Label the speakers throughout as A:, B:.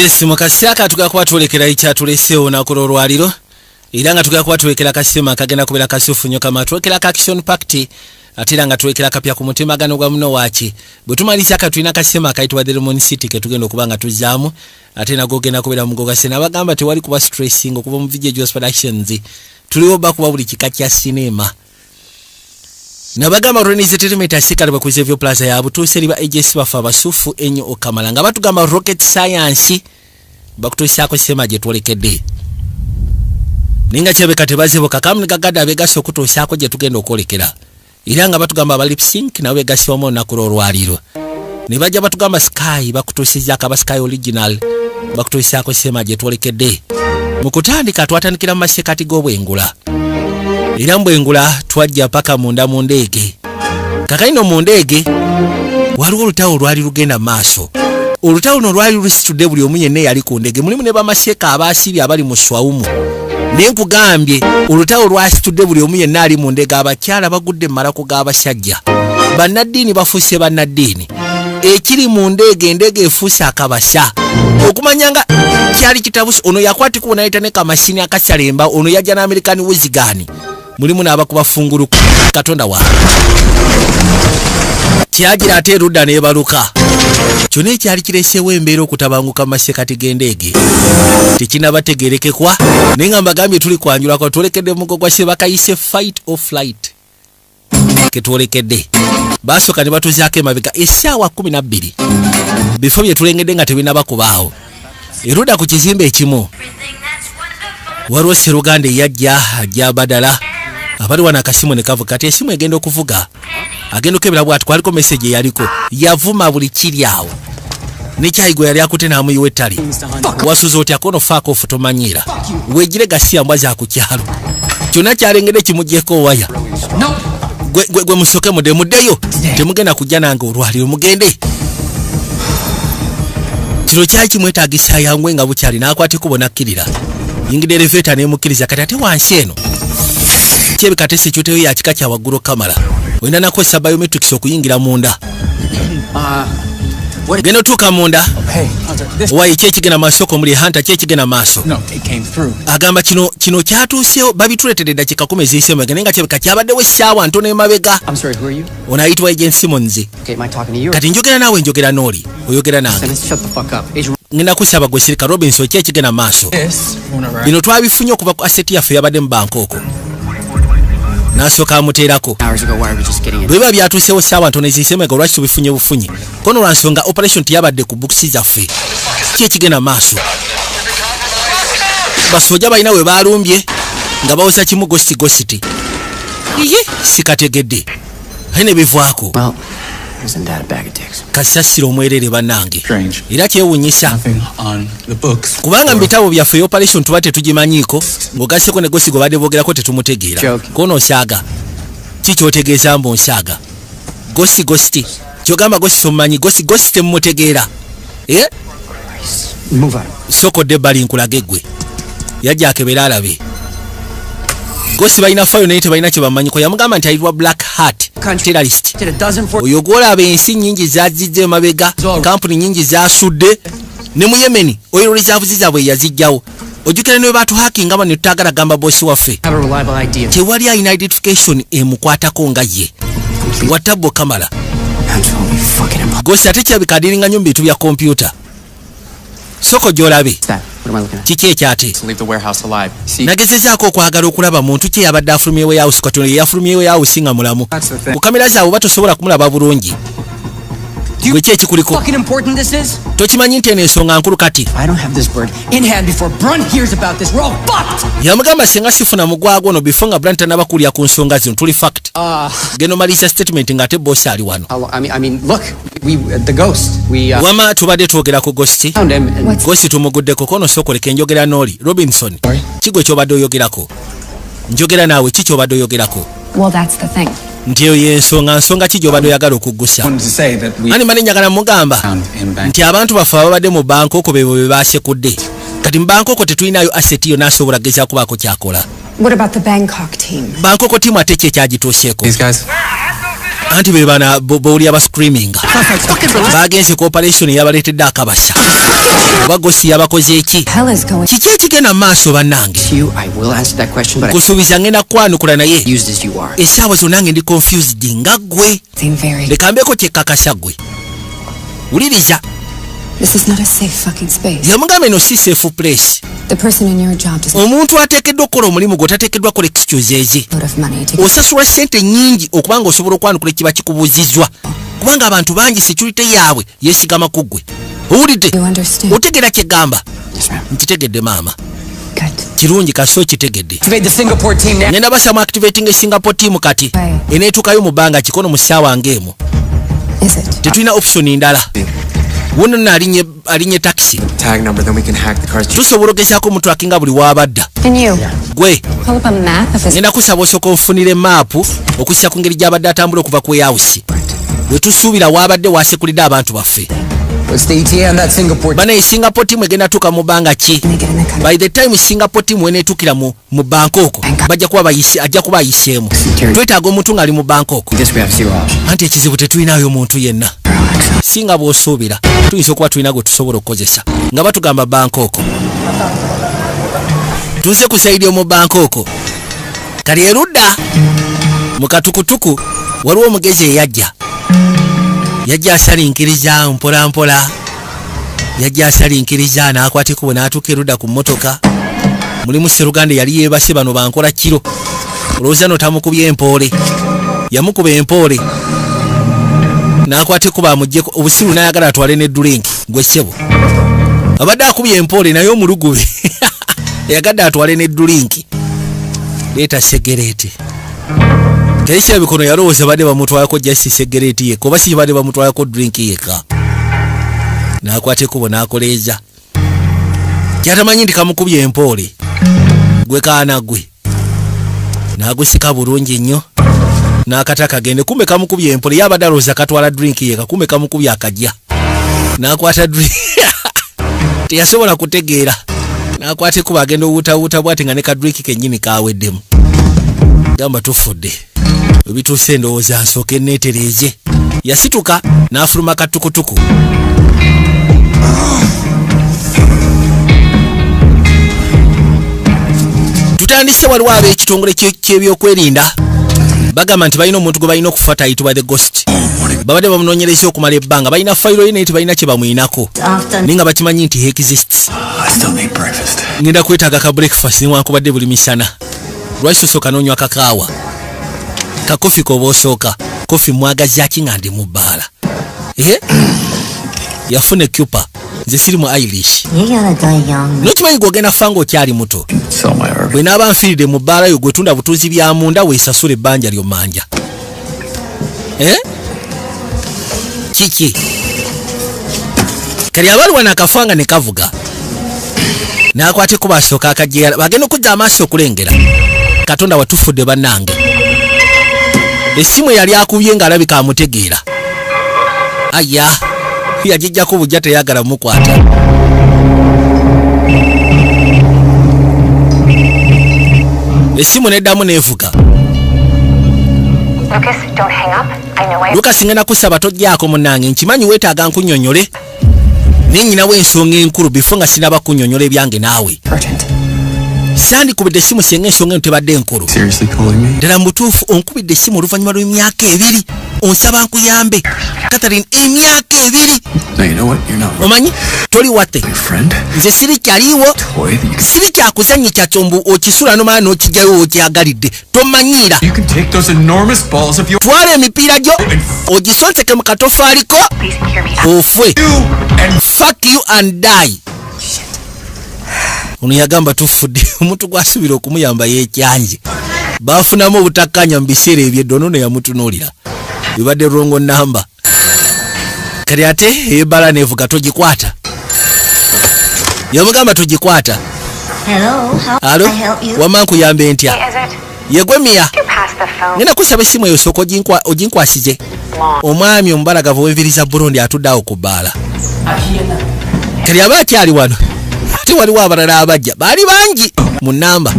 A: Yes, mu kaseera ka tugenda kuba twolekera ekyatuleseewo olunaku lw'olwaliro, era nga tugenda kuba twolekera kasema kagenda kubeera kasufu nnyo kama twolekera ka action packed, ate era nga twolekera kapya ku mutemagano gwa muno waaki. Bwe tumaliriza ka tulina kasema akayitibwa The Lemon City ketugenda okuba nga tuzaamu, ate nago ogenda kubeera mugoga sena. Bagamba tewali kuba stressing okuva mu VJ Jos Productions, tuliwo bakuba buli kika kya sinema. Nabagamba Ronis Entertainment asikale bakuze Plaza ya butuuse eri ba agents baffe abasufu ennyo okamala nga batugamba rocket science bakutuusaako sema gye twolekedde, naye nga kirabika tebazibuka kamu gagadde abegasse okutuusaako gye tugenda okwolekera. Era nga batugamba aba lipsync nabo begassibwamu olunaku lw'olwaliro ne bajja batugamba Sky bakutuusizaako aba Sky Original bakutuusaako sema gye twolekedde. Mu kutandika twatandikira mu masekati g'obwengula, era mu bwengula twajja paka munda mu ndeege. Kakalino mu ndeege waliwo olutawo olwali lugenda mu maaso. Olutawo luno lwali lusitudde buli omu yenna eyali ku ndege, mulimu ne bamaseeka abaasibye abali mu swawumu. Naye nkugambye olutawo lwasitudde buli omu yenna ali mu ndege. Abakyala bagudde mu malako g'abasajja, bannaddiini bafuuse bannaddiini. Ekiri mu ndeege, endeege efuuse akabasa. Okumanya nga kyali kitabusi, ono yakwatikubo nayita ne kamashini akasala emba. Ono yajja n'American wizigaani, mulimu n'abakuba fungulu. Katonda wa kyagira ate erudda n'ebaluka. Kyonna ekyali kireseewo embeera okutabanguka mu masekati g'endeege tekinabategerekekwa, naye nga mbagambye tuli kwanjulako. Twolekedde mugo gwa sebakayise Fight or Flight ketwolekedde. Basooka ne batuzaako emabega essaawa 12, bifo bye tulengedde nga tebinaba kubaawo. Erudda ku kizimbe ekimu waliwo seruganda eyajja ajja badala abali wano. Akasimu ne kavuga. Kati esimu egenda okuvuga, agenda okebera bwati kwaliko message eyaliko yavuma buli kiri awo nekyayi gwe yali akutte n'amuyiwa ettale. Wasuza otya kono faako ofu tomanyiira wegire gasiya mbwa za ku kyalo. Kyonna kyalengedde kimugyeko waya. Gwe musoke mudde, muddeyo, temugenda kujja nange olwaliro, mugende. Kino kyali kimwetagisa yangwe nga bukyali n'akwata ekkubo n'akkirira, yingidde elevator n'emukkiriza. Kati ate wansi eno kyebika te security yo yakika kya waggulu kamala olina nakozesa biometrics okuyingira munda. Genda otuuka munda. Wayi ki ekigenda maaso ko muli Hunter? Ki ekigenda maaso? Agamba kino kyatuusewo, babituleetedde eddakiika 10 eziyise emabega, naye nga kyebika kyabaddewo essaawa ntono emabega. Ono ayitibwa Agent Simons. Kati njogera naawe, njogera n'oli oyogera nange, ngenda kusaba gwe sirika. Robinson, ki ekigenda maaso? Bino twabifunye okuva ku asset yaffe yabadde mu Bangkok. N'asooka amuteerako bwe biba byatuusewo ssaawa ntono eziyise emabega, lwaki tubifunye bufunyi kono? Lwa nsonga operation teyabadde ku books zaffe. Ki ekigenda maaso? Basooja balina we balumbye nga bawoza kimu ghost, ghost. Iye sikategedde aye ne bivaako. Kasasiro omwerere bannange, era kyewunyisa kubanga mu bitabo byaffe operation tuba tetugimanyiiko, ng'ogasseko ne ghost gwe badde boogerako tetumutegeera. Kono osaaga ki kyotegeeza mbu nsaaga ghost, ghost? Kyogamba ghost tomumanyi? Ghost, ghost temumutegeera, eh? Sokodde ebbali nkulage ggwe. Yajja akebera alabe ghost. Balina fayo naye tebalina kye bamanyiko. Yamugamba nti ayitibwa Black Hat terrorist. Oyo gwolaba ensi nyingi zazizza emabega, kampuni nyingi zasudde ne mu Yemeni oil reserves zaabwe yazijjawo. Ojjukira ne batuhakinga bano tutagala gamba bosi waffe. Tewali alina identification emukwatako nga ye watabo kamala. Ghost ate kirabika adiringa nnyo mu bintu bya kompyuta. Soko gyolabe kiki ekyate nagezezaako okwagala okulaba muntu ki eyabadde afulumye warehouse. Katono ye yafulumye warehouse nga mulamu. Ku kamera zaabwe batosobola kumulaba bulungi. Gwe ki ekikuliko? Tokimanyi nti eno ensonga nkulu kati? Yamugamba singa sifuna mugwago ono before nga Brant tanaba kulya ku nsonga zino, tuli fucked. Geno malisa statement ng'ate bosi ali wano. Wama tubadde twogera ku ghost. Ghost tumuguddeko kono sokoleka enjogera n'oli Robinson. Kigwe kyobadde oyogerako, njogera naawe, ki kyobadde oyogerako? Nti eyo yensonga. Nsonga ki gyobadde oyagala okuggusa? Ani mani njagala mugamba nti abantu baffe ababadde mu Bangkok bebo be basekudde. Kati mu Bangkok tetulinayo asset yonna asobola gezaako kubaako kyakola. Bangkok team ate ki ekyagituuseeko? Anti be bana bowulira ba screaming. Bagenze ku operation yabaleetedde akabasa. Oba Ghost yabakoze eki?
B: Hell is going.
A: Kiki ekigenda mu maaso bannange?
C: To you, I will answer that question, but I
A: Kusuubiza ngenda kwanukula naye
C: used as you are.
A: Essaawa zonna nge ndi confused nga ggwe.
B: Seem very.
A: Leka mbeeko kyekkakasa ggwe. Wuliriza.
B: This is not a safe fucking space.
A: Yamugamba eno si safe place.
B: The person in your job does
A: Omuntu ateekeddwa okukola omulimu gwe tateekeddwa kukola excuse ezi.
B: a lot of money to
A: Osasulwa ssente nnyingi okubanga osobola okwanukula ekiba kikubuuzizzwa. Kubanga abantu bangi security yaabwe yeesigama ku ggwe. Owulidde?
B: You understand?
A: Otegeera kyegamba?
C: Yes, ma'am.
A: Nkitegedde maama.
B: Good.
A: Kirungi kasi okitegedde.
C: Activate the Singapore team now.
A: Ngenda basamu activating e Singapore team kati.
B: Right.
A: Eneetuukayo mu bbanga kikono mu ssaawa ng'emu.
B: Is it?
A: Tetulina option ndala. Wuno nno alinye taxi.
C: Tag number, then we can hack the car's.
A: Tusobola ogezaako omutrackinga buli w'abadda.
B: And you?
A: Gwe
B: Pull up a map of his.
A: Ngenda kusaba osooka onfunire maapu okussa ku ngeri gy'abadde atambula okuva ku house. We tusuubira w'abadde wasekulidde abantu baffe.
C: What's the ETA on that Singapore?
A: Bana Singapore team egenda tuuka mu bbanga ki?
B: When they get in the country.
A: By the time Singapore team weneetuukira mu Bangkok bajja kuba bayise ajja kuba ayiseemu. Twetaaga omuntu ng'ali mu Bangkok.
C: This we have zero option.
A: Anti ekizibu tetulinayo muntu yenna. Singa bw'osuubira tuyinza okuba tulina gwe tusobola okukozesa nga batugamba Bangkok. Tuze ku side omu Bangkok. Kali erudda mu katukutuku waliwo omugezi eyajja. Yajja asalinkiriza mpola mpola. Yajja asalinkiriza n'akwata ekkubo n'atuuka erudda ku mmotoka. Mulimu Sseruganda yali yeebase bano bankola kiro. Olowooza no tamukubye empoole. Yamukuba empoole. N'akwata ekkubo amuggyeko obusiru n'ayagala atwale ne drink gwe ssebo. Abadde akubye empoole naye omulugube. Yagadde atwale ne drink. Leeta segereeti. Kayisa ebikono yalowooza badde bamutwalako just segereeti yekka oba si badde bamutwalako drink yekka. N'akwata ekkubo n'akoleeza. Kyatamanyi nti kamukubye empoole. Gwe kaana gwe. N'agusika bulungi nnyo. N'akata kagende kumbe kamukubye empoole yabadde alowooza katwala drink yekka kumbe kamukubye akajja. N'akwata drink. Teyasobola kutegeera. N'akwata ekkubo agenda owuutawuuta bw'ati nga ne ka drink kennyini kaweddemu. Gamba tufudde. Webituuse ndowooza nsooke neetereeze. Yasituka n'afuluma katukutuku. Tutandise waliwo ab'ekitongole ky'ebyokwerinda bagamba nti balina omuntu gwe balina okufa ayitibwa The Ghost. Babadde bamunoonyereza okumala ebbanga balina fayiro ye naye tebalina kye bamuyinako naye nga bakimanyi nti he exists.
D: I still need breakfast.
A: Ngenda kwetaaga ka breakfast newankubadde buli misana. Lwaki tosooka n'onywa kakaawa? Kakofi k'oba osooka. Kofi mwagaza ki nga ndi mu bbaala? Yafuna ecupa. Nze siri mu Irish.
E: You're gonna die young.
A: N'okimanyi gw'ogenda kufa ng'okyali muto.
D: Sell my herb.
A: Bwe naaba nfiiridde mu bbaala yo gwe tunda butunzi bya munda weesasule ebbanja ly'ommanja. Kiki? Kali abali wano akafanga ne kavuga. N'akwata ekkubo asooka akajjeera bagenda okuzza amaaso okulengera. Katonda watufudde bannange. Essimu eyali akubye ng'alabika amutegeera. Aya, yagijjako bujja teyagala mukwata. Essimu n'eddamu n'evuga.
F: Lucas, don't hang up. I know I.
A: Lucas ngenda kusaba tojjaako munnange nkimanyi weetaaga nkunnyonnyole. Naye nnyinawo ensonga enkulu bifo nga sinaba kunnyonnyola ebyange naawe.
B: Urgent.
A: Sandikubidde essimu singa ensonga eno tebadde nkulu.
D: Seriously calling me?
A: Ddala mu butuufu onkubidde essimu oluvannyuma lw'emyaka 2 onsaba nkuyambe. Catherine, emyaka 2.
D: No, you know what? You're not
A: Omanyi toli watte.
D: my friend.
A: Nze siri kyaliwo.
D: Toy that you can.
A: Siri kyakuzannya kyakyombu okisula nomala n'okijjayo okyagalidde. Tomanyiira.
D: You can take those enormous balls of yours.
A: Twala emipiira gyo ogisonseke mu katofaaliko
F: Please hear me out.
A: ofwe.
D: You and
A: Fuck you and die. Ono yagamba tufudde omuntu gw'asuubira okumuyamba yeekyanje. Baafunamu obutakkaanya mu biseera eby'edda ono ne yamutunuulira. Ebadde wrong number. Kati ate ebbala n'evuga togikwata. Yamugamba togikwata.
E: Hello, how
A: Alo,
E: can I help you?
A: wamma nkuyambe ntya?
F: Is it?
A: Yegwe Mia.
F: You pass the phone.
A: Ngenda kusaba essimu eyo osooka oginkwasize.
F: Long.
A: Omwami omubalagavu w'enviiri za Burundi atudde awo ku bbaala. Kati aba akyali wano. Ate waliwo abalala abajja baali bangi mu nnamba.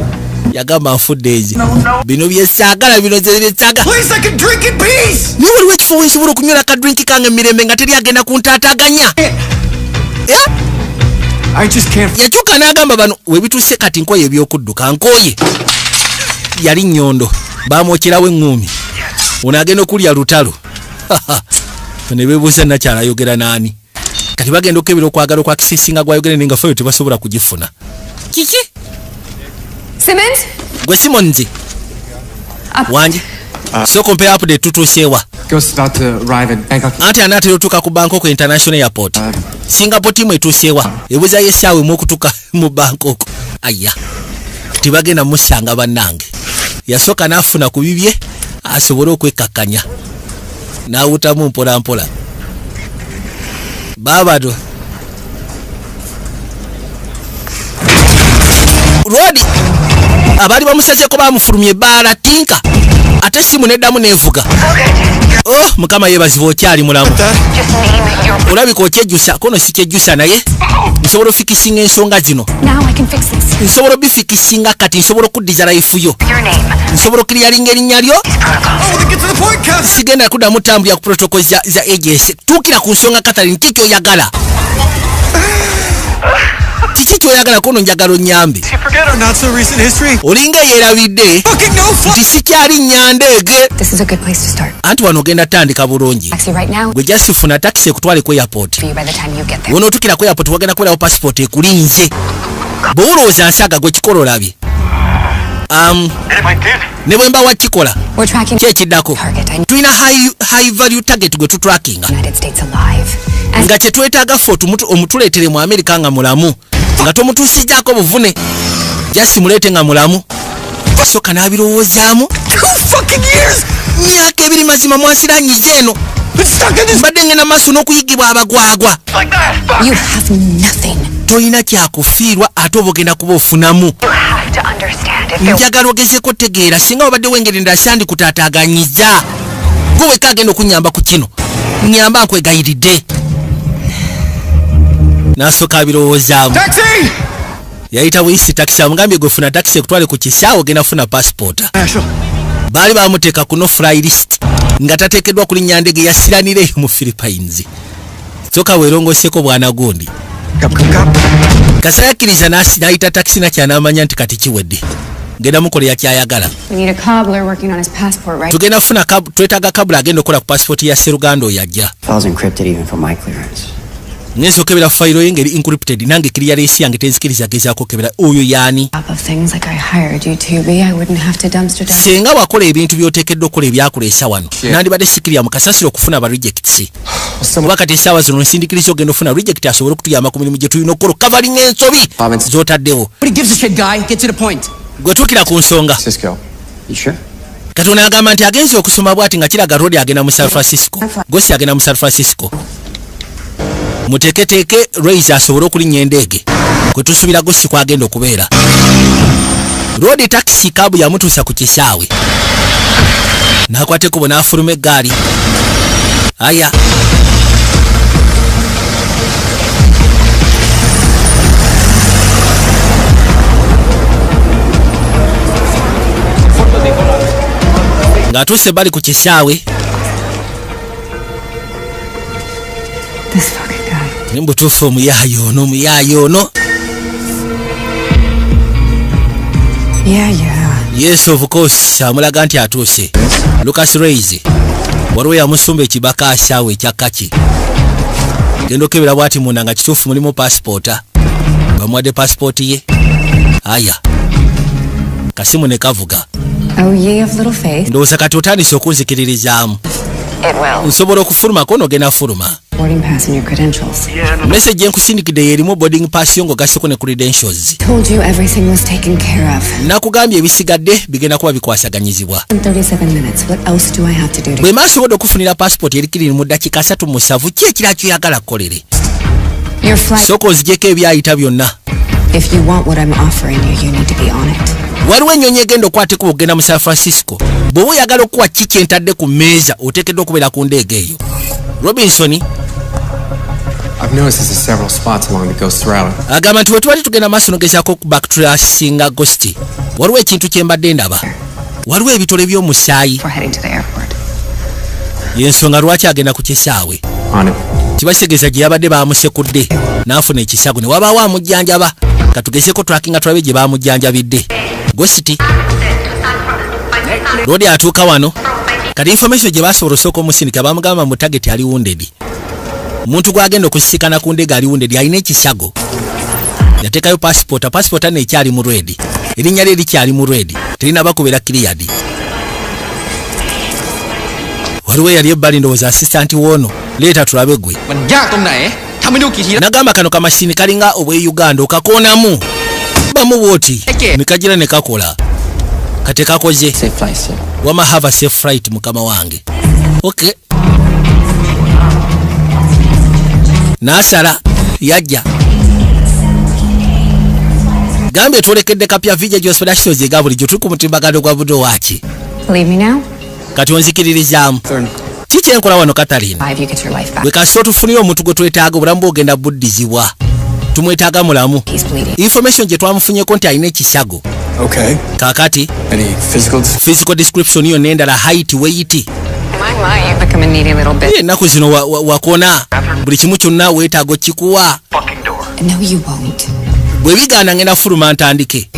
A: Yagamba nfudde ezi bino byesaagala, bino byesaagala.
D: Please, I can drink in peace.
A: Naye waliwo ekifo wensobola okunywera ka drink kange emirembe nga teri agenda kuntaataganya? Eh?
D: I just can't.
A: Yakyuka n'agamba bano webituuse kati nkoye ebyokudduka, nkoye. Yali nnyondo bamwokyerawo eŋŋuumi, ono agenda okulya lutalo ne beebuuza nakyala ayogera naani. Kati bagenda okukebera okwagala okwakisinga gwayogera naye nga fayo tebasobola kugifuna. Kiki?
B: Simmons?
A: Gwe Simonzi wange, sooka ompe update, tutuuseewa?
C: Ghost about to arrive at Bangkok.
A: Anti anaatera otuuka ku Bangkok International Airport. Singapore team etuuseewa? Ebuzayo essaawa emu okutuuka mu Bangkok. Aya, tibagenda musanga bannange. Yasooka n'afuna ku bibye asobole okwekkakkanya, n'awutamu mpola mpola baabado Rodi abaali bamusazeko bamufulumya ebbaala tinka, ate essimu neddamu neevuga. Oh, Mukama yeebazibwa, okyali mulamu.
F: Just name your
A: Olabika okyejjusa. Kono si kyejjusa, naye nsobola ofikisinga ensonga zino.
B: Now I can fix this.
A: Nsobola obifikisinga kati, nsobola okuddiza life yo.
F: Your name.
A: Nsobola okiriyalinga erinnya lyo.
F: These protocols.
D: Oh, then get to the point, Cass.
A: Sigenda kuddamu tambulira ku protocol za agency. Tuukira ku nsonga, Catherine. Ki kyoyagala? Kiki kyoyagala? Kono njagala onyambe.
D: You forget our not so recent history.
A: Olinga yeerabidde
D: Fucking no fly.
A: nti sikyali nyandeege.
B: This is a good place to start.
A: Anti wano ogenda tandika bulungi.
B: Taxi right now
A: Gwe just funa takisi ekutwale ku airport.
B: for you by the time you get there.
A: Wonootukira ku airport wagenda kubeerawo passport ekulinze. Bw'olowooza nsaaga gwe kikola olabye.
D: And if I did,
A: Ne bwe mba wakikola,
B: We're tracking
A: ki ekiddako?
B: target. I
A: Tulina high value target gwe tutrackinga
B: United States alive. And
A: nga kyetwetaaga ffe omutuleetere mu Amerika nga mulamu, nga tomutuusizzaako buvune, just muleete nga mulamu. Soka n'abirowoozaamu.
D: 2 fucking years.
A: Myaka 2 mazima mwasiranyiza eno.
D: Been stuck in this
A: Mbadde ngenda maaso n'okuyigibwa abagwagwa.
D: like that. Fuck.
B: you have nothing.
A: Tolina kyakufiirwa, ate oba ogenda kuba ofunamu.
F: You have to understand if there
A: Njagala ogezeeko tegeera, singa wabaddewo engeri endala sandikutaataaganyiza. Gwe wekka agenda okunyamba ku kino, nyamba nkwegayiridde. N'asooka abirowoozaamu.
D: Taxi!
A: Yayita buyisi takisi, amugambye gwe funa takisi ekutwale ku kisaawe, ogenda funa pasipoota.
D: National.
A: Baali bamuteeka ku no fly list nga tateekeddwa kulinnya ndege yasiranira eyo mu Philippines. Soka weerongoseko bwana gundi.
D: Cup, cup, cup.
A: Kasa yakkiriza n'ayita takisi, nakyanamanya nti kati kiwedde, ngenda mukolera kyayagala.
B: We need a cobbler working on his passport, right?
A: Tugenda kufuna twetaaga cobbler agenda okukola ku pasipooti ya seruganda oyo ajja.
C: File's encrypted even for my clearance.
A: Ngenza okebera fayiro ye ngeri encrypted, nange clearance yange tenzikiriza gezaako okebera oyo yaani.
B: Top of things like I hired you to be, I wouldn't have to dumpster dive.
A: Singa wakola ebintu by'oteekeddwa okukola ebyakuleesa wano, nandibadde sikirya mu kasasiro okufuna aba rejects, kuba kati essaawa zino nsindikiriza ogenda ofuna reject asobole okutuyamba ku mirimu gye tulina okukola okukavalinga ensobi z'otaddewo.
C: Nobody gives a shit, guy. Get to the point.
A: Gwe tuukira ku nsonga.
C: Cisco. You sure?
A: Katonda agamba nti agenze okusoma bwati nga kiraga Rodi agenda mu San Francisco, gosi agenda mu San Francisco. Muteeketeeke Raise asobole okulinnya endeege kwe tusuubira gosi kwagenda okubeera. Rodi taxi cab yamutuusa ku kisaawe, n'akwata ekkubo n'afuluma eggaali. Aya, ng'atuuse ebbali ku kisaawe.
B: This fucking guy.
A: Naye mubutuufu omuyaayo ono, omuyaayo ono.
B: Yeah.
A: Yes, of course. Amulaga nti atuuse Lucas Rays. Waliwo yamusumba ekibaka asaawe ekyakaki, genda okebera bwati munda nga kituufu mulimu pasipoota, bamuwadde pasipooti ye. Aya, kasimu ne kavuga.
B: Oh, ye of little faith.
A: Ndowooza kati otandise okunzikiririzaamu.
F: It will.
A: Nsobola okufuluma kono ogenda fuluma.
B: Boarding pass and your credentials.
A: Message enkusindikidde yerimu boarding pass yo ng'ogasseko ne credentials.
B: Told you everything was taken care of.
A: Nakugambye ebisigadde bigenda kuba bikwasaganyizibwa.
B: In 37 minutes, what else do I have to do to
A: Bwe maasobodde okufunira passport erikiriri mu ddakiika 37, ki ekirala kyoyagala kukolere?
B: Your flight.
A: Sooka ozigyeko ebyayita byonna.
B: If you want what I'm offering you, you need to be on it.
A: Waliwo ennyonyi egenda okukwata ekkubo okugenda mu San Francisco. Bw'oba oyagala okuwa ki kyentadde ku mmeeza, oteekeddwa okubeera ku ndeega eyo. Robinson
C: I've noticed this in several spots along the Ghost route.
A: Agamba nti wetubadde tugenda maaso nogezaako backtracinga Ghost, waliwo ekintu kye mbadde ndaba, waliwo ebitole by'omusaayi.
B: We're heading to the airport.
A: Yensonga lwaki agenda ku kisaawe.
C: On it.
A: Kibasegeza gye yabadde bamusekudde n'afuna ekisago ne wabaawo amujjanjaba. Katugezeko trackinga tulabe gye bamujjanjabidde Ghost. Lodi atuuka wano kati information gye basobola osooka omusindika, bamugamba mu target ali wounded, omuntu gwagenda okusisikana ku ndege ali wounded, alina ekisago. Yateekayo passport, passport ano ekyali mu red, erinnya lye likyali mu red, terinaba kubeera cleared. Waliwo eyali ebbali, ndowooza assistant woono. Leeta tulabe gwe.
D: มันยากตรงไหนทำให้ดูกี่ทีแล้ว
A: Nagamba kano kamashini kalinga obwe Uganda, okakoonamu bamu bwoti ne kagira ne kakola kate kakoze.
C: Safe flight, sir.
A: Wama have a safe flight, mukama wange. Okay, nasala yajja gambye twolekedde kapya vija gyosodashozi ega bulijjo tuli ku mutimbagano gwa budo waaki.
B: Believe me now?
A: Kati onzikiririzaamu ki kyenkola wano, Katalina?
B: Five, you get your life back.
A: Bwe kasita otufunire omuntu gwe twetaaga, obulamu bwogenda buddizibwa, tumwetaaga mulamu.
B: He's bleeding.
A: Information gye twamufunyeko nti alina ekisago.
D: Okay.
A: Kaakati
D: Any physical?
A: Physical description yonna endala, height, weight?
B: My, my, you've become a needy little bitch.
A: Ye, ennaku zino wakona buli kimu kyonna weetaaga okikuwa.
B: No, you won't.
A: Bwe bigaana ngenda fuluma ntandike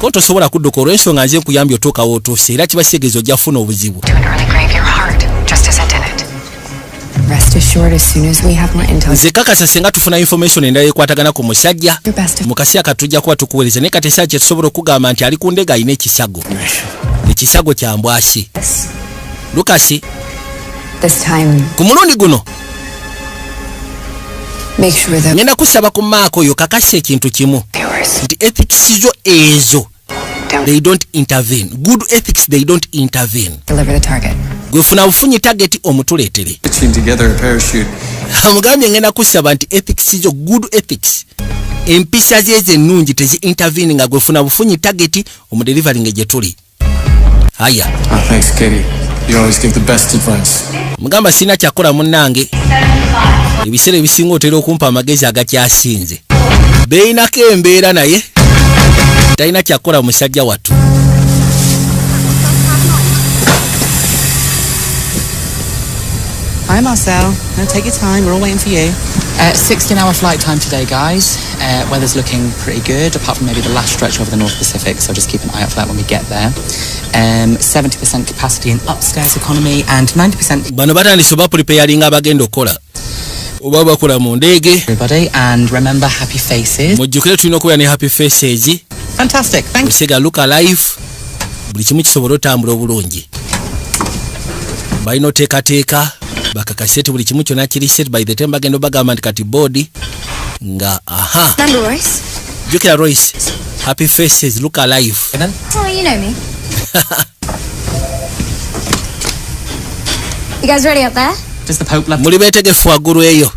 A: ko tosobola kudduka olw'ensonga nze nkuyambye otuukawo otuuse, era kibasegeza ojja kufuna obuzibu.
F: To an early grave your heart, just as I did it.
B: Rest assured, as soon as we have more intel,
A: Nze kakasa senga tufuna information endala ekwatagana ku musajja
B: your best
A: mu kaseera katujja kuba tukuweereza, naye kati esaa kyetusobola okugamba nti ali ku ndege alina ekisago, ekisago kya mbwasi. Lukasi.
B: This time,
A: Ku mulundi guno,
B: make sure that
A: ngenda kusaba ku maako oyo kakasa ekintu kimu,
B: yours
A: nti ethics zo ezo
B: don't
A: they don't intervene. Good ethics, they don't intervene.
B: deliver the target.
A: Gwefuna bufunyi target omutuleetere.
D: Stitching together a parachute.
A: Amugambye ngenda kusaba nti ethics zo, good ethics, empisa zezo ennungi tezi intervene, nga gwefuna bufunyi target omudeliveringe gye tuli. Haya.
D: Ah, thanks, Katie. You always give the best advice.
A: Mugamba sirina kyakola munnange, ebiseera ebisinga otera okumpa amagezi agakyasinze. Beeyinako embeera naye talina kyakola musajja wattu.
G: Hi, Marcel. No, take your time. We're all waiting for you. 16-hour flight time today, guys. Weather's looking pretty good, apart from maybe the last stretch over the North Pacific, so just keep an eye out for that when we get there. 70% capacity in upstairs economy and 90%
A: Bano batandise oba preparinga abagenda okukola oba bakola mu ndeege.
G: Everybody. And remember, happy faces.
A: Mujjukire tulina okubeera ne happy faces.
G: Fantastic. Thank you.
A: Osega look alive, buli kimu kisobole otambula obulungi. Balina oteekateeka bakakase ti buli kimu kyonna kiri set by the time bagenda obagamba nti kati board nga aha.
B: Remember Royce?
A: Jjukira Royce, happy faces, look alive.
B: Oh, you know me. You guys ready up there?
G: Does the Pope love
A: Muli beetegefu waggulu eyo?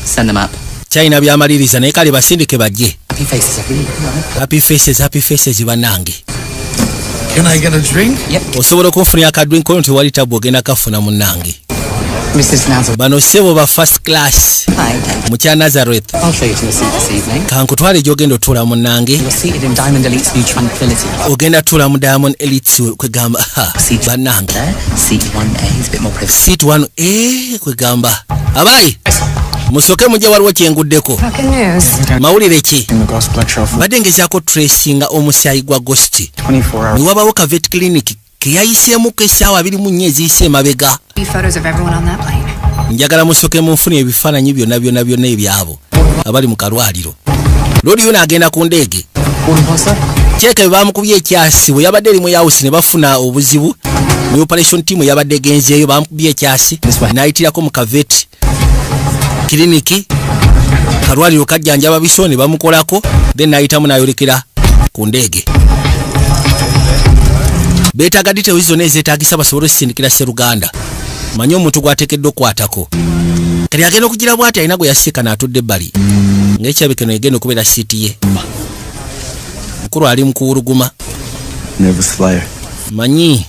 G: Send them up.
A: China byamaliriza naye kale basindike bajje.
G: Happy faces, everybody.
A: Happy faces, happy faces bannange.
D: Can I get a drink?
G: Yep.
A: Osobola okunfunira akadrink ono? Tewali tabu, ogenda kafuna munnange.
C: Mrs. Nazareth.
A: Bano ssebo ba first class.
C: Hi.
A: Mukya Nazareth.
G: I'll show you to your seat this evening.
A: Kankutwale gyogenda otuula munnange.
G: You're seated in Diamond Elite's new Tranquility.
A: Ogenda tuula mu Diamond Elites, kwegamba ha,
G: Seat
A: bannange.
G: there. Seat 1A is a bit more privacy.
A: Seat 1A, kwegamba abayi musooke mujje, waliwo kyenguddeko.
B: Fucking news.
A: Mawulire ki?
D: In the Ghost Black Shelf.
A: Mbadde ngezaako tracinga omusaayi gwa Ghost.
C: 24 hours.
A: Ne wabawo ka vet clinic keyayiseemuko essaawa 24 eziyise emabega.
B: Photos of everyone on that plane.
A: Njagala musooke munfune ebifaananyi byonna byonna byonna ebyabo abali mu kalwaliro. Loodi yona agenda ku ndeege kyeka bwe bamukubye ekyasi bwe yabadde erimu yawusi ne bafuna obuzibu mu operation team yabadde egenzeeyo, bamukubye ekyasi n'ayitirako mu ka vet clinic, kalwaliro kajjanjaba biso ne bamukolako, then n'ayitamu n'ayolekera ku ndeege. Beetaaga details zonna ezeetaagisa basobole osisindikira sseruganda manye omuntu gwateekeddwa okukwatako. Kati agenda okugira bw'ati alina gwe yasiikana atudde ebbali ng'ekyabikeno egenda okubeera siiti ye. Mukulu ali mu kuwuluguma.
D: Nervous flyer.
A: Manyi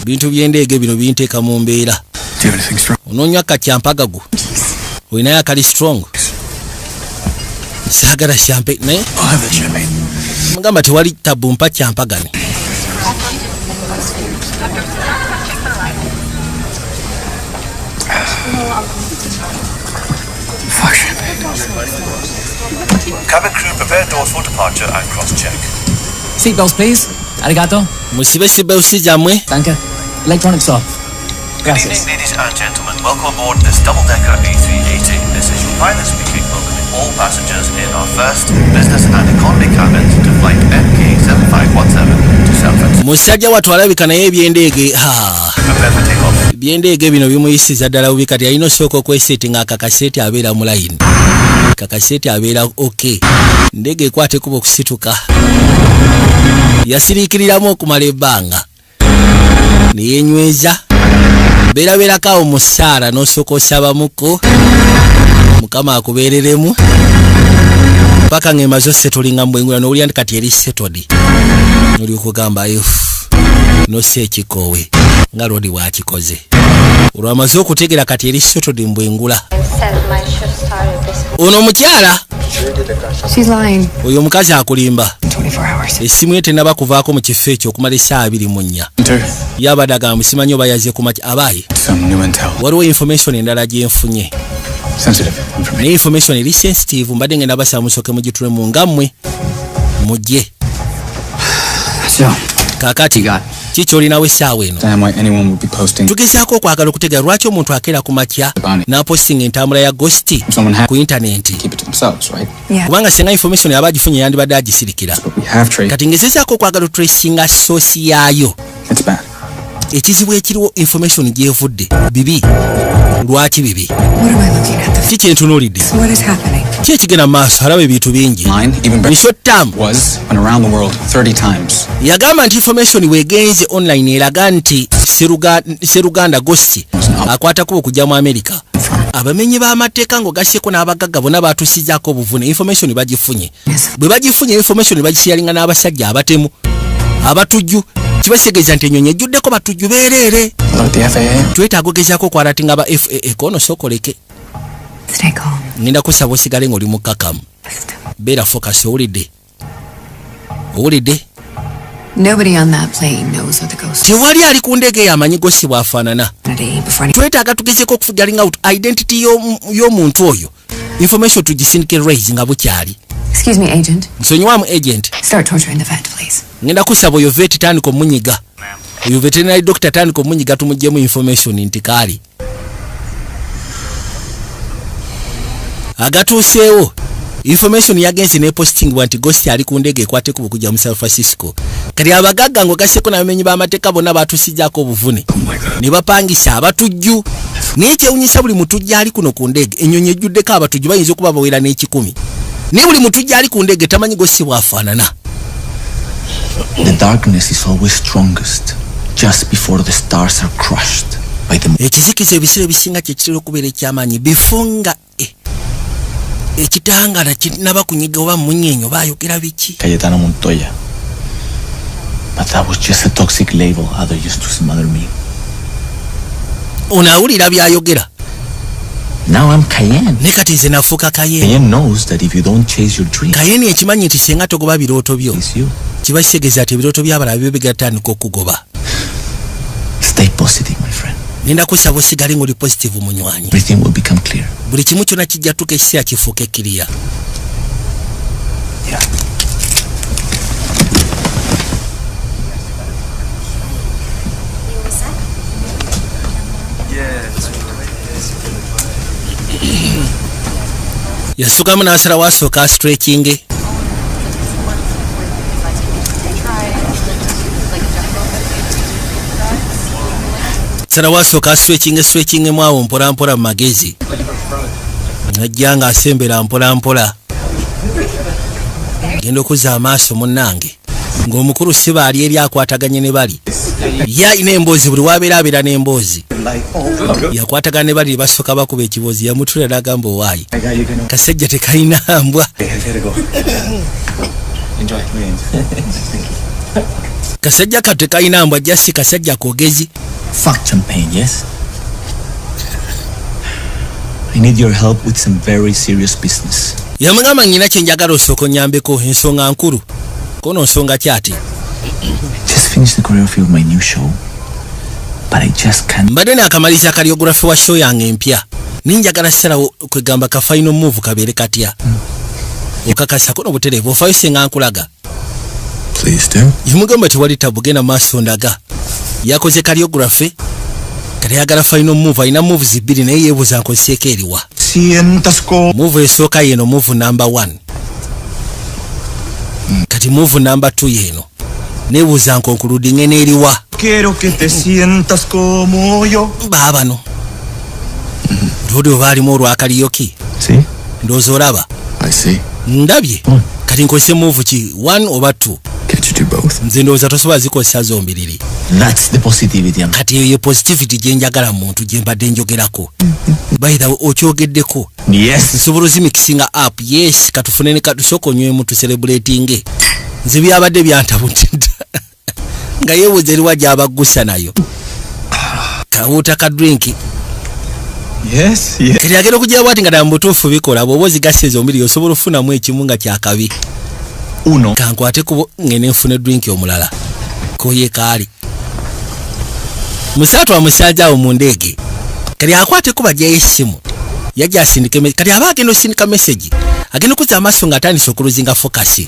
A: bintu by'endeege bino binteeka mu mbeera.
D: Do you have anything strong?
A: Onoonywa kakyampagago? Olinayo akali strong? Saagala champagne naye
D: I'll have the champagne.
A: Mugamba tewali tabu, mpa kyampagane.
D: Fuck champagne.
H: Cabin crew, prepare doors for departure and cross-check.
G: Seatbelts, please. Arigato.
A: Musibe seatbelts zammwe.
G: Danke. Electronics off.
H: Good evening, ladies and gentlemen. Welcome aboard this double-decker A380. This is your pilot speaking, welcoming all passengers in our first business and economy cabins to flight MK7517 to San Francisco.
A: Musajja wattu alabika naye ebyendeege ha.
H: Prepare for takeoff.
A: Ebyendeege bino bimuyisiza ddala bubi. Kati alina osooka okweseeti nga akakaseeti abeera mu layini, kakaseeti abeera ok, ndege ekwata ekuba okusituka. Yasiriikiriramu okumala ebbanga neyenyweza beerabeerako awo mu ssaala, n'osooka osabamuko Mukama akubeereremu paka ng'emaze osetolinga mu bwengula, n'owulira nti kati eri settled, n'olyoka ogamba if nossa ekikoowe nga lodi bw'akikoze. Olwamaze okutegera kati eri settled mu bwengula. Ono omukyala
B: She's lying.
A: Oyo omukazi akulimba.
B: 24 hours.
A: Essimu ye tenaba kuvaako mu kifo ekyo okumala essaawa 24.
D: Enter
A: Yabadde agamba simanyi oba yazze ku makya abaayi.
D: some new intel.
A: Waliwo information endala gyenfunye.
D: Sensitive information.
A: Naye information eri sensitive, mbadde ngenda basaba musooke mugitulemu nga mmwe mujje.
C: So,
A: Kaakati ki kyolinawo essaawa eno?
D: Damn why anyone would be posting.
A: Tugezaako okwagala okutegera lwaki omuntu akeera ku makya n'apostinga entambula ya ghost
D: Someone had
A: ku intaneti.
D: keep it to themselves, right?
B: Yeah.
A: Kubanga singa information yaba agifunye yandibadde agisirikira.
D: But we have traced.
A: Kati ngezezaako okwagala otracinga source yaayo.
D: It's bad.
A: Ekizibu ekiriwo, information gyevudde bibi. Lwaki bibi?
B: What am I looking at?
A: Ki kyentunuulidde?
B: What is happening?
A: Ki ekigenda mu maaso? Alaba ebintu bingi.
D: Line, even
A: In
D: better,
A: short term,
D: was and around the world 30 times.
A: Yagamba nti information wegenze online eraga nti Seruganda Ghost akwatako okujja mu America. Abamenyi b'amateeka ng'ogasseko n'abagagga bonna batusizaako obuvune. Information bagifunye. Bwe bagifunye information, bagisharinga n'abasajja abatemu, abatujju. Kibasegeeza nti ennyonyi ejjuddeko batujju beereere.
D: Alert the FAA.
A: Twetaaga ogezaako okwalatinga aba FAA kono sookoleke.
B: Stay calm.
A: Ngenda kusaba osigale ng'oli mukkakamu, beera focus. Owulidde? Owulidde?
B: Nobody on that plane knows what the ghost
A: Tewali ali ku ndege eyo amanyi ghost bw'afaanana.
B: is before any
A: Twetaaga tugezeko okufiguring out identity y'omuntu oyo, information tugisindike raise nga bukyali.
B: Excuse me, agent.
A: Nsonyiwamu, agent.
B: Start torturing the vet, please.
A: Ngenda kusaba oyo vet tandika omunyiga, oyo veterinary doctor tandika omunyiga, tumugyemu information nti kaali agatuuseewo. Information yagenze nepostingibwa nti ghost ali ku ndege ekwate ku bukujja mu San Francisco. Kati abagagga ng'ogasseko n'abamenyi b'amateeka bonna batuusizzaako obuvune ne bapangisa abatujju. Naye kyewunyisa, buli mutujju ali kuno ku ndege, ennyonyi ejjuddeko abatujju bayinza okuba bawera n'100, naye buli mutujju ali ku ndege tamanyi ghost bw'afaanana.
I: The darkness is always strongest just before the stars are crushed by the
A: Ekizikiza ebiseera ebisinga kyekitera okubeera ekyamaanyi bifo nga ekitangala kinaba kunyiga oba munyenyo bayogera biki.
I: Cayetano Montoya. But that was just a toxic label others used to smother me.
A: Ono awulira byayogera.
I: Now I'm Cayenne.
A: Ne kati nze nafuuka Cayenne.
I: Cayenne knows that if you don't chase your dreams,
A: Cayenne ekimanyi nti singa togoba birooto byo,
I: it's you.
A: kiba kitegeeza nti ebirooto by'abalala byo bigatandika okugoba.
I: Stay positive, my friend.
A: Nenda kusaba osigale ng'oli positive, munywanyi.
I: Everything will become clear.
A: Buli kimu kyonna kijja tuka ekiseera kifuuke clear.
I: Yeah.
A: Yasukamu n'asalawo asooka astretchinge. Salawo asooka astretchinge, stretchingemu awo mpola mpola mu magezi, najja nga asembera mpola mpola, genda okuzza amaaso munnange ng'omukulu si baali eri akwataganye ne bali. Ye alina emboozi, buli wabeera abeera n'emboozi. Yakwatagana ne bali, basooka bakuba ekiboozi. Yamutula n'agamba, "Owaayi, kasajja tekalina mbwa."
D: Enjoy.
A: Kasajja kato tekalina mbwa, jasi kasajja kogezi.
I: Fuck champagne, yes? I need your help with some very serious business.
A: Yamugamba, nyina kyenjagala osooka onyambeko, ensonga nkulu. Kono nsonga kyati?
I: I just finished the choreography of my new show, but I just can't
A: Mbadde naakamaliza choreography wa show yange empya, ninjagala salawo kwegamba ka final move kabeere katya. Okakasako nobutereevu ofaayo senga nkulaga?
D: Please do.
A: Yamugamba, tewali tabu, genda maaso ndaga. Yakoze choreography, kati ayagala final move. Alina moves bbiri naye yeebuuza nkozeseeko eriwa.
I: Sientas ko.
A: Move esooka yeno, move number 1. Kati move number 2 yeno, nebuuza nconcludinge n'eriwa.
I: Quiero que te sientas como yo.
A: Baabano lwoli oba alimu olwakaliyoki.
D: See?
A: Ndowooza olaba.
D: I see.
A: Ndabye. Kati nkozese move ki, 1 oba 2?
D: Can't you do both?
A: Nze ndowooza tosobola zikozesa zombiriri.
I: That's the positivity I'm
A: Kati eyo ye positivity gye njagala muntu gye mbadde njogerako. By the way, okyogeddeko.
I: Yes.
A: Nsobola ozimixinga up, yes. Katufune ne katusooka onywemu tucelebratinge. Nze byabadde byantabutidda nga yeebuuza eriwa gy'abaggusa nayo kawuuta ka drink.
I: Yes.
A: Kati agenda okujja bwati nga ddala mu butuufu bikola. Bw'oba ozigasa ezombiri osobola okufunamu ekimu nga kyakabi.
I: Uno.
A: Kankwate kubo ngende nfune drink omulala koye kaali musaatu amusanze awo mu ndeege. Kati akwate kuba ajjayo essimu, yajja asindike kati aba agenda osindika message, agenda okuzza amaaso ng'atandise okulosinga focus.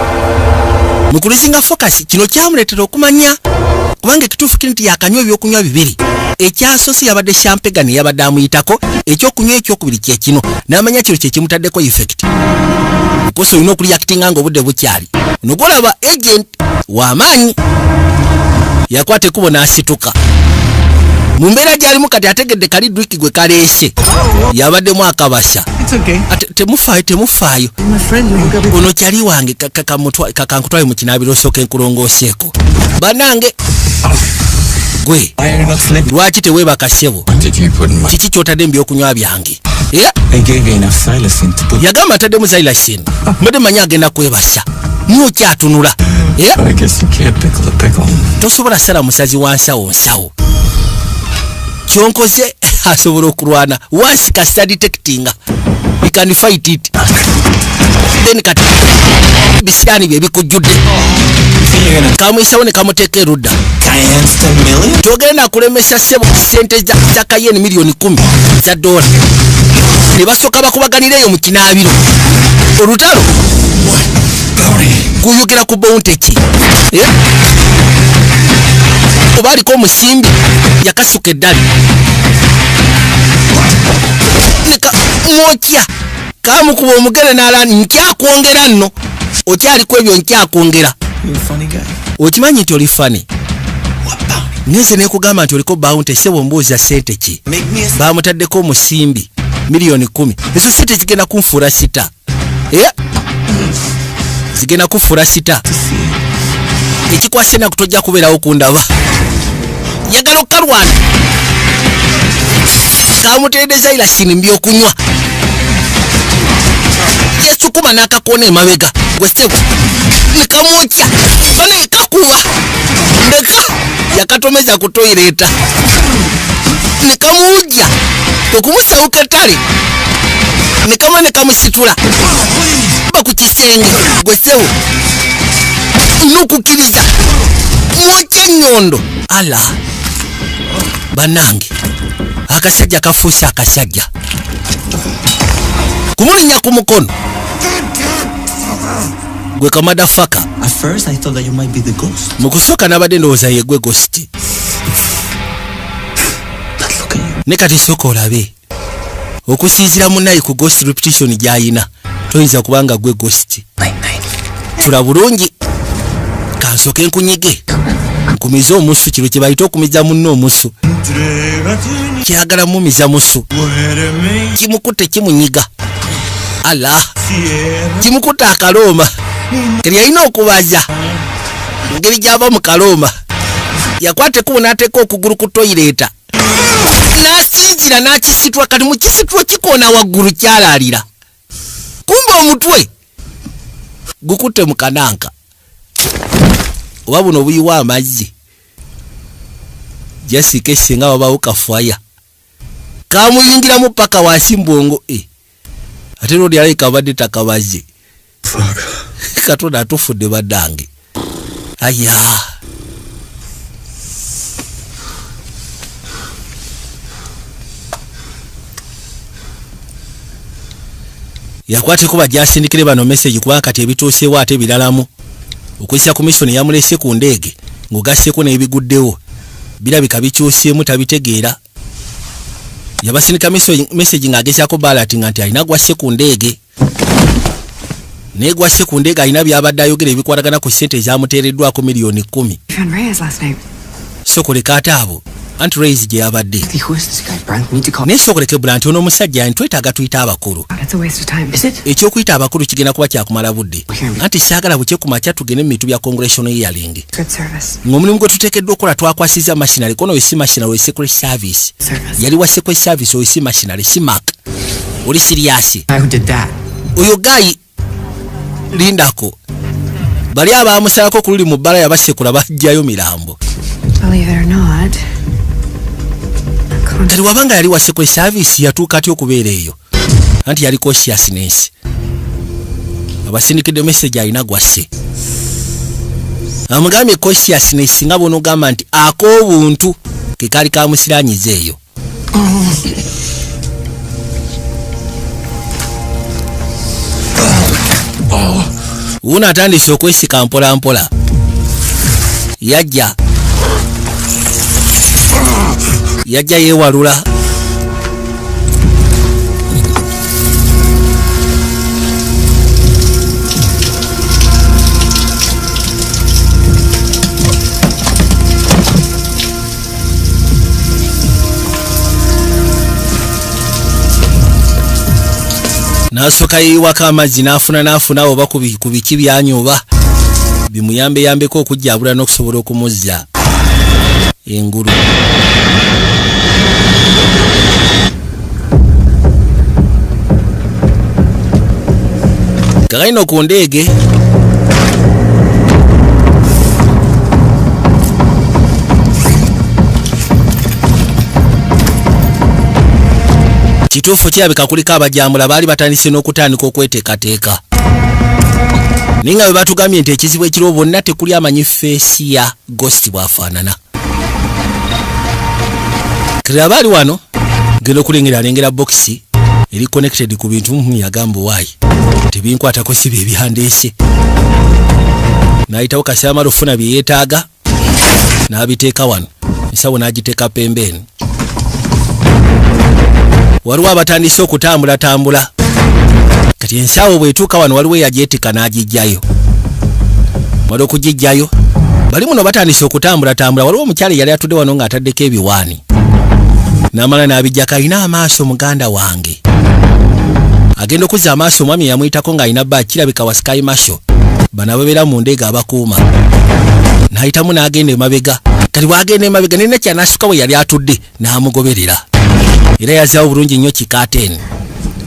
A: Mu kulosinga focus kino kyamuleetera okumanya, kubanga ekituufu kiri nti yakanywa ebyokunywa bibiri. Ekyasoose yabadde champagne, yabadde amuyitako ekyokunywa. Ekyokubiri kyekino, n'amanya kino kyekimutaddeko effect. Kosa olina okureactinga nga obudde bukyali. Ono gwolaba agent w'amaanyi, yakwata ekkubo n'asituka mu mbeera gy'alimu. Kati ategedde kali drink gwe kaleese yabaddemu akabasa.
I: It's okay.
A: Ate temufaayo, temufaayo.
I: My friend, you got
A: Ono kyali wange, kankutwale mu kinaabiro osooka enkulongooseeko. Bannange gwe.
D: Why are you not sleeping?
A: Lwaki teweebaka, ssebo?
D: What did you put in my...
A: Kiki kyotadde mu byokunywa byange? Era
D: I gave you enough psilocin to put...
A: Yagamba ataddemu xylazine, mbadde manyi agenda kwebasa niyo kyatunula. Era
D: But I guess you can't pickle a pickle.
A: Tosobola sala musazi wa nsawo nsawo. Kyonkoze asobola okulwana once kasita detectinga, he can fight it. Then kati bisirani bye bikujjudde. Kamwisawo ne kamuteeka erudda.
I: Cayenne's 10 million?
A: Togenda kulemesa ssebo sente za Cayenne 10 million za dola. Ne basooka bakubaganira eyo mu kinaabiro olutalo guyogera ku bounty ki. Eh? Oba aliko omusimbi yakasuka eddali neka mwokya kamukuba omugere n'alani nkyakwongera nno okyaliko ebyo nkyakwongera.
I: You're a funny guy.
A: Okimanyi nti oli funny?
I: What bounty?
A: Neze nekugamba nti oliko bounty. Sebo, mbuuza sente ki?
I: Make me a
A: Bamutaddeko omusimbi 10 million. Ezo sente zigenda kunfuula star. Eh? Zigenda kufuula star. Ekikwasa enaku tojja kubeerawo kundaba. Yagala okukalwana, kamuteredde xylazine mbyokunywa, yesukuma n'akakoona emabega. Gwe sebo, nekamwokya bane kakuba ndeka yakatomeza ku toilet nekamuwujja okumusawuka ettale nekama nekamusitula ba ku kisenge. Gwe sebo, nokukkiriza mwokya ennyondo. Ala bannange, akasajja kafuuse akasajja kumulinnya ku mukono gwe kamadafaka.
I: At first, I thought that you might be the ghost.
A: Mu kusooka nabadde ndowooza yegwe ghost.
I: But look at you.
A: Ne kati sooka olabe okusinziira munnayi ku ghost reputation gy'ayina, toyinza kubanga gwe ghost.
I: Night, night.
A: Tula bulungi, kansooke nkunyige nkumize omusu. Kino kye bayita okumiza munno omusu. Kyagala mumiza musu, kimukutte kimunyiga. Ala kimukutte akalooma keri yalina okubaza engeri gyava mu kalooma. Yakwata ekkubo n'ateeka okugulu ku toilet n'asinzira n'akisitula. Kati mu kisitulwa kikoona waggulu kyalaalira, kumbe omutwe gukutte mu kananka oba buno obuyiwa amazzi. Jasika esinga wabawo kafwaya. Kamuyingiramu paka wansi mbwongo Ate lodi alabika abadde takabaze. Katonda atufudde baddange. Aya. Yakwate kuba gyasindikire bano message kubanga kati ebituuseewo ate biralamu. Okuyisa ku mission yamulese ku ndege ng'ogasseko n'ebiguddewo. Birabika bikyuseemu tabitegeera. Yabasindika message ng'agezaako balatinga nti alina gwasse ku ndege. Naye gwasse ku ndege alina by'abadde ayogera ebikwatagana ku ssente ezamuteereddwako miliyoni 10. Sokoleka ate abo Aunt Reyes gye yabadde. Naye sokoleke Brant ono omusajja ntwetaaga tuyite abakulu. Ekyokuyita abakulu kigenda kuba kyakumala budde. Anti saagala bukye ku makya tugende mu bintu bya congressional hearing. Ng'omulimu gwe tuteekeddwa okukola twakwasizza machinery kono si machinery oyo secret service. Yali wa secret service oyo si machinery si Mark. Oli serious. Oyo guy lindako. Bali abamusalako ku luli mu bbala yabasekula bajjayo mirambo. Kati wabanga yali wa secret service yatuuka atya okubeera eyo? Anti yali consciousness. Abasindikidde message alina gwasse. Amugambye consciousness nga bw'onoogamba nti ak'obuntu ke kaali kamusiranyiza eyo. Wuuno atandise okwesika mpola mpola. Yajja. Yajja yeewalula. N'asooka yeeyiwako amazzi n'afuna n'afuna oba ku biki byanywa bimuyambeyambeko okujjabula n'okusobola okumuzza engulu. Kakalino ku ndeege kituufu kirabika kuliko abajambula baali batandise n'okutandika okweteekateeka. Naye nga bwe batugambye nti ekizibu ekiriwo bonna tekuli amanyi feesi ya Ghost bw'afaanana. Kati aba ali wano genda okulengera alengera bokisi eri connected ku bintu yagamba waayi tebinkwatako si bye byandeese. N'ayitawo kasita amala okufuna bye yeetaaga n'abiteeka wano, ensawo n'agiteeka pembeeni. Waliwo abatandise okutambulatambula. Kati ensawo bw'etuuka wano waliwo eyagyetika n'agiggyayo. Wali okugiggyayo bali muno batandise okutambulatambula. Waliwo omukyala eyali atudde wano ng'ataddeko ebiwaani n'amala n'abiggyako. Alina amaaso muganda wange. Agenda okuzza amaaso omwami eyamuyitako ng'alina bba kirabika wa Sky Marshal. Bano ababeera mu ndeega abakuuma. N'ayitamu n'agenda emabega. Kati bw'agenda emabega nina kyanasuka we yali atudde n'amugoberera. Era yazaawo bulungi nnyo kikaateni.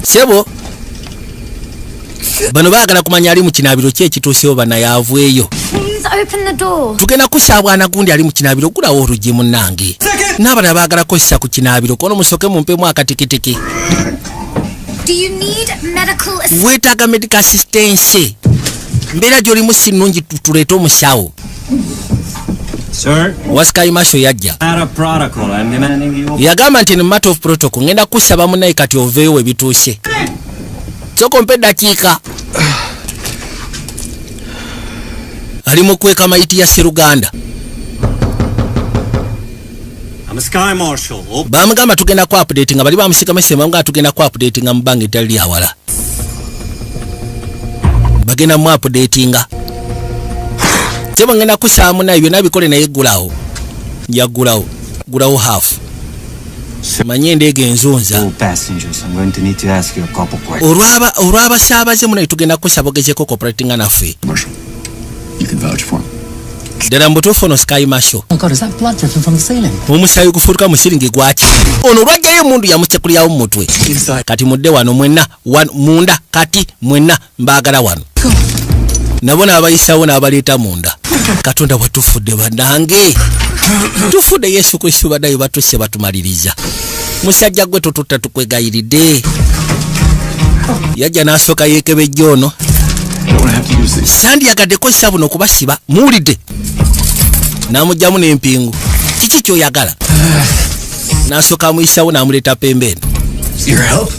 A: Sebo bano baagala kumanya ali mu kinaabiro ki ekituusewo bannayaavu. Tugenda kusaabwana gundi ali mu kinaabiro gulawo oluggi munnange. N'abalala baagala kukozesa ku kinaabiro kono musooke mumpemu akatikitiki. Weetaaga medical assistance. Mbeera gy'olimu si nnungi tuleete omusawo. Wa Sky Marshal yajja. Yagamba nti in matter of protocol ngenda kusaba munnaye kati oveeyo we bituuse. Sooka ompe eddakiika. Ali mu kweka mayiti ya Sseruganda. Bamugamba tugenda ku update nga bali bamusika message bamugamba tugenda ku update nga mu bbanga eritali lya wala. Bagenda mu updatinga. Sebo ngenda kusaba munnaye byonna bikole naye ggulawo. Yaggulawo. Ggulawo half. Manye endeege enzunza. Olw'abasaabaze munnaye tugenda kusaba ogezeeko cooperatinga naffe. Ddala mu butuufu ono Sky Marshal. Omusaayi ogufuutuka mu siringi gwaki? Ono olwajjayo emmundu yamusekulirawo mu mutwe. Kati mudde wano mwenna munda kati mwenna mbaagala wano. Nabo n'abayisawo n'abaleeta munda. Katonda watufudde bannange. Tufudde Yesu Kristo baddayo batusse batumaliriza. Musajja gwe totutta, tukwegayiridde. Yajja n'asooka yeekebejja ono.
D: I don't want to have to use these.
A: Sandyagadde kozesa buno okubasiba, muwulidde? N'amugjamu n'empingu. Kiki kyoyagala? N'asooka amuyisawo n'amuleeta pembeeni.
D: Your help?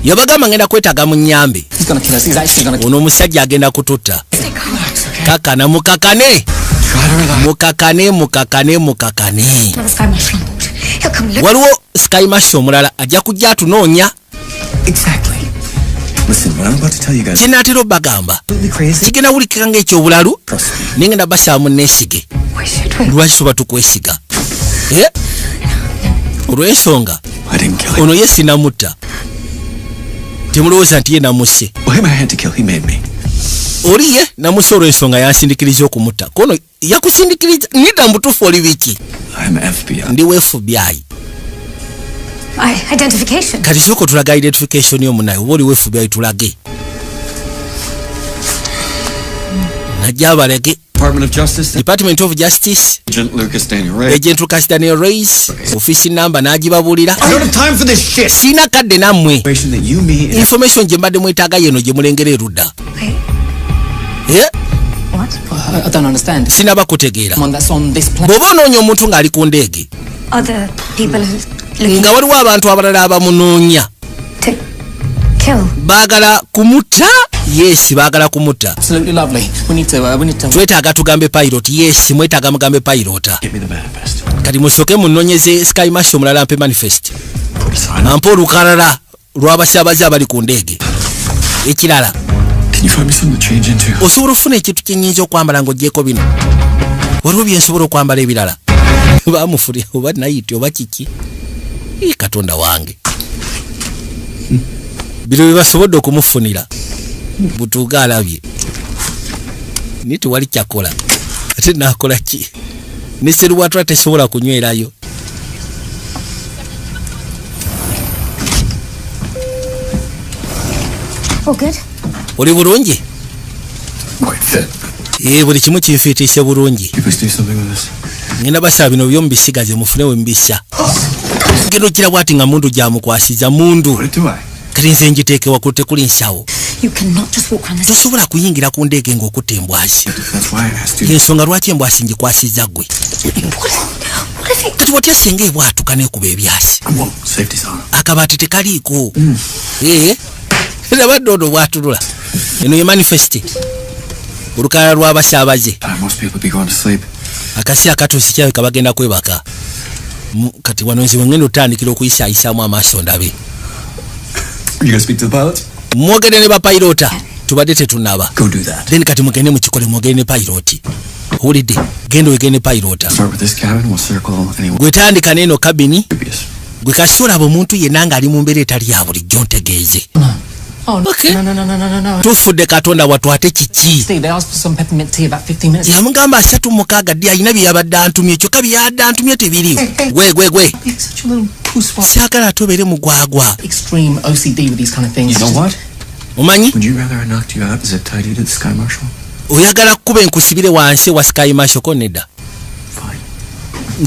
A: Yabagamba, ngenda kwetaaga mu nnyambe.
G: He's gonna kill us. He's actually gonna.
A: Ono omusajja agenda kututta. Kakana, mukakane.
D: Try to relax.
A: Mukakane, mukakane, mukakane.
F: Another Sky Marshal on board. He'll come look.
A: Waliwo Sky Marshal omulala ajja kujja atunoonya.
D: Exactly. Listen, what I'm about to tell you guys
A: Kyenaatera obbagamba
D: completely crazy.
A: kigenda wulikika ng'ekyobulalu,
D: Trust me.
A: naye ngenda basaba munneesige.
F: Why should we?
A: Lwaki tuba tukwesiga? Eh? Olw'ensonga
D: I didn't kill him.
A: ono ye sinamutta, temulowooza nti ye namusse.
D: Well, him I had to kill. He made me.
A: Oli ye namusse olw'ensonga yansindikiriza okumutta. Kono yakusindikiriza nidda mubutuufu oli biki?
D: I'm FBI.
A: Ndi wa FBI.
F: Identification.
A: Kati sooka otulaga identification yomunaye oba oli wa FBI, tulage. Najja abalage.
D: Department of Justice.
A: Department of Justice.
D: Agent Lucas Daniel Ray.
A: Agent Lucas Daniel Reyes, office number n'agibabuulira.
D: I don't have time for this shit.
A: Siina kadde nammwe.
D: Information that you, me, and
A: Information gye mbadde mwetaaga yeno gye mulengera erudda.
F: Wait,
A: Eh?
F: what?
G: I don't understand.
A: Sinaba kutegeera.
G: Someone that's on this plane.
A: Bw'oba onoonya omuntu ng'ali ku ndeege
F: Other people who looking
A: nga waliwo abantu abalala abamunoonya
F: to kill.
A: baagala kumutta. Yes, baagala kumutta.
G: Absolutely lovely. We need to.
A: Twetaaga tugambe pilot. Yes, mwetaaga mugambe pilot.
D: Get me the manifest.
A: Kati musooke munoonyeze Sky Marshal omulala, mpe manifest.
D: Sign up.
A: Ampe olukalala lw'abasaabaze abali ku ndeege. Ekirala,
D: Can you find me something to change into?
A: Osobola okufuna ekintu kyenyinza okwambala ng'ogyeko bino? Waliwo byensobola okwambala ebirala? Bamufulya oba nayiti oba kiki? Ii, Katonda wange, bino bye basobodde okumufunira. Butuuga alabye naye tewali kyakola. Ate nakola ki ne seruwatula tesobola kunywerayo.
E: All good?
A: Oli bulungi?
D: Quite fit.
A: Ee, buli kimu kinfiitiise bulungi.
D: You please do something with this.
A: Ngenda basaba bino byomubisigaze mufune we mubisa. Genda okira bwati nga mundu gyamukwasiza mundu.
D: What do I?
A: Kati nze ngiteeke waggulu, tekuli nsawo.
F: You cannot just walk around this.
A: Tosobola kuyingira ku ndeege ng'okutta embwazi.
D: That's why I asked you.
A: Ensonga lwaki embwasi ngikwasiza ggwe.
F: What if it?
A: Kati watya singa ebwatuka n'ekuba ebyasi?
D: Whoa, safety's on.
A: Akabaati tekaliiko. Ee, nabadde ono bwatulula eno ye manifest, olukalala lw'abasaabaze.
D: Time most people be going to sleep.
A: Akasi akatuusi kirabika bagenda kwebaka. Kati wano nze wengenda otandikira okuyisaayisaamu amaaso ndabe.
D: You gonna speak to the pilots?
A: Mwogere ne bapayirota? Tubadde tetunaba.
D: Go do that.
A: Then kati mugende mukikole, mwogere ne payiroti. Owulidde? Genda oyogere ne payirota.
D: Start with this cabin. We'll circle anyone
A: Gwe tandika n'eno kabini.
D: dubious.
A: Gwe kasita olaba omuntu yenna ng'ali mu mbeera etali ya bulijjo, ntegeeze.
G: Oh, no.
A: Okay.
G: No, no, no, no, no, no, no.
A: Tufudde, Katonda wattu, ate kiki?
G: Steve, they asked for some peppermint tea about 15 minutes.
A: Yamugamba 36 ddi alina bye yabadde antumye, kyokka bye yabadde antumye tebiriwo. Gwe gwe gwe.
G: You're such a little puss.
A: Saagala ate obeere mugwagwa.
G: Extreme OCD with these kind of things.
D: You know what?
A: Omanyi,
D: Would you rather I knocked you out and zip tied you to the Sky Marshal?
A: Oyagala kukuba enkusibire wansi wa Sky Marshal ko nedda?
D: Fine.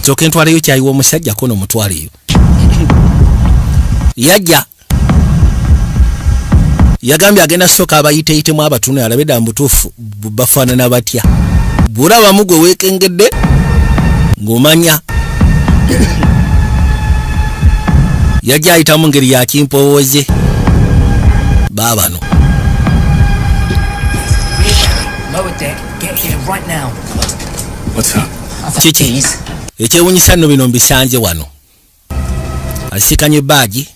A: Nsooke ntwaleyo kyayiwa omusajja ko nomutwaleyo. Yajja yagambye agenda sooka abayiteyitemu abatune alabe ddala mubutuufu bafaanana batya. Bw'olabamu gwe weekengedde ng'omanya yajja ayitamu ngeri ya kimpowooze. Baabano.
G: Lower deck, get here right now.
D: What's up?
G: I found
A: Kiki?
G: these.
A: Ekyewunyisa nno bino mbisanze wano. Asikanye baagi,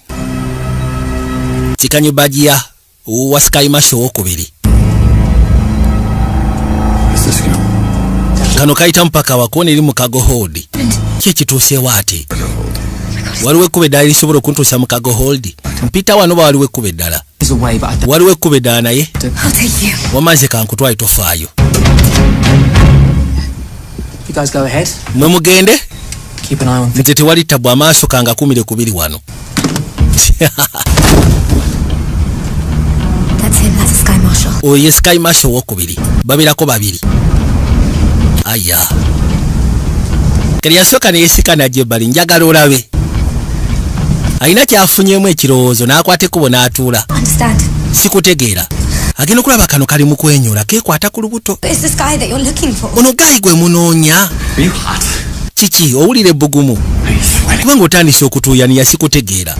A: sikanye baagi ya wa Sky Marshal owokubiri.
D: Where's this go?
A: Kano kayita mpaka wakuona eri mu cargo hold. Ki ekituuseewo ate? Waliwo ekkubo eddala erisobola okuntuusa mu cargo hold? Mpita wano ba waliwo ekkubo eddala?
G: There's a way, but I don't.
A: Waliwo ekkubo eddala naye
F: I'll take you.
A: wamaze kankutwale, tofaayo.
G: You guys go ahead.
A: Mwe mugende.
G: Keep an eye on things.
A: Nze tewali tabu, amaaso kangakumire kubiri wano.
F: That's him. That's a Sky Marshal.
A: Oyo ye Sky Marshal owokubiri, babeerako babiri. Aya, kati yasooka neyesika najja ebbali. Njagala olabe. Alina kyafunyemu ekirowoozo n'akwata ekkubo n'atuula.
F: Understand.
A: Sikutegeera. Agenda okulaba kano kali mu kwenyola, keekwata ku lubuto.
F: It's this guy that you're looking for.
A: Ono guy gwe munoonya.
D: Are you hot?
A: Kiki, owulira ebbugumu?
D: Are you sweating?
A: Kubanga otandise okutuuyaniya, sikutegeera.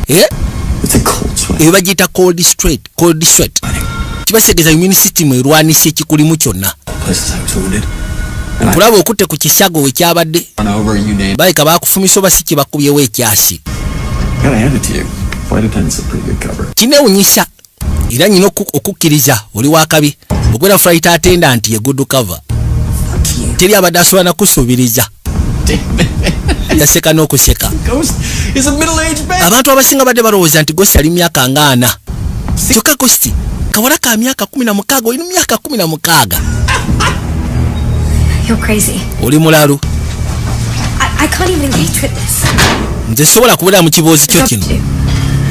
A: Eh?
D: It's a cold sweat.
A: Eyo bagiyita cold sweat. Cold sweat kibasegeeza immune system erwanisa ekikulimu kyonna.
D: Places I was wounded. And I
A: Kulaba okutte ku kisago we kyabadde.
D: run over, you name.
A: Baleka bakufumisa oba si kye bakubyewo ekyasi.
D: Gotta hand it to you. Flight attendants are pretty good cover.
A: Kinewunyisa era nyina okukkiriza oli wakabi okubeera flight attendant ye good cover.
F: Fuck you.
A: Teri abadde asobola nakusuubiriza.
D: Damn it.
A: Yaseka n'okuseka.
D: Ghost is a middle-aged man.
A: Abantu abasinga badde balowooza nti Ghost ali myaka nga 40, kyokka Ghost kawala ka myaka 16. Olina myaka 16.
F: You're crazy.
A: Oli mulalu.
F: I can't even engage with this.
A: Nze sobola kubeera mu kiboozi kyo kino,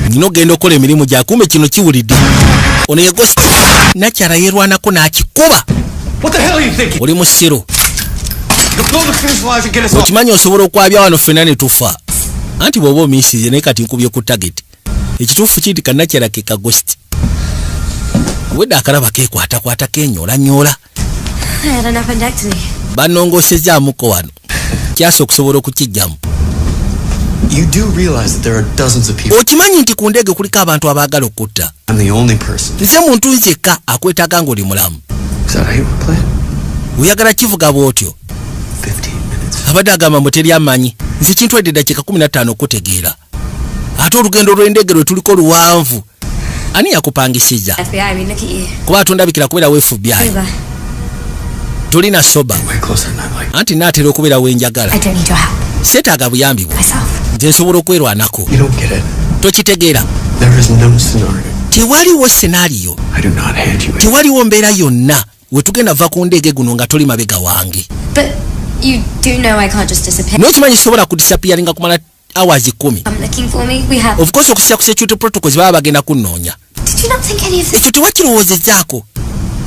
A: nina okugenda okukola emirimu gyakumbe kino kiwulidde. Ono ye Ghost nakyala yeerwanako n'akikuba.
D: What the hell are you thinking?
A: Oli musiru.
D: You'll blow the fuselage and get us all.
A: Okimanyi osobola okwabya wano ffenna ne tufa? Anti bw'oba omiisize naye kati nkubye ku target. Ekituufu kiri kannakyala ke ka Ghost wedde akalaba keekwatakwata kenyoolanyoola.
F: I had an appendectomy.
A: Banongoosezaamuko wano kyasa okusobola okukijjamu.
D: You do realize that there are dozens of people.
A: Okimanyi nti ku ndege kuliko abantu abaagala okutta?
D: I'm the only person.
A: Nze muntu nzekka akwetaaga ng'oli mulamu.
D: Is that how you want to play it?
A: Oyagala kivuga bw'otyo?
D: 15 minutes.
A: Abadde agamba mbu teri amanyi nze kintwadde eddakiika 15 okutegeera, ate olugendo lw'endege lwe tuliko luwanvu. Ani yakupangisiza?
F: FBI, I mean, look at you.
A: Kuba atondabikira kubeera we FBI.
F: Sober.
A: Tolina sober.
D: Way closer than I like.
A: Anti naatera okubeera wenjagala.
F: I don't need your help.
A: Seetaaga buyambi bwo.
F: Myself.
A: Nze nsobola okwerwanako.
D: You don't get it.
A: Tokitegeera.
D: There is no scenario.
A: Tewaliwo scenario.
D: I do not hand you it.
A: Tewaliwo mbeera yonna wetugenda va ku ndege guno nga toli mabega wange.
F: But you do know I can't just disappear.
A: Naye okimanyi sobola kudisappearinga kumala hours 10.
F: Come looking for me. We have.
A: Of course, okusya ku security protocols baba bagenda kunnoonya.
F: Did you not think any of this?
A: Ekyo tewakirowoozezaako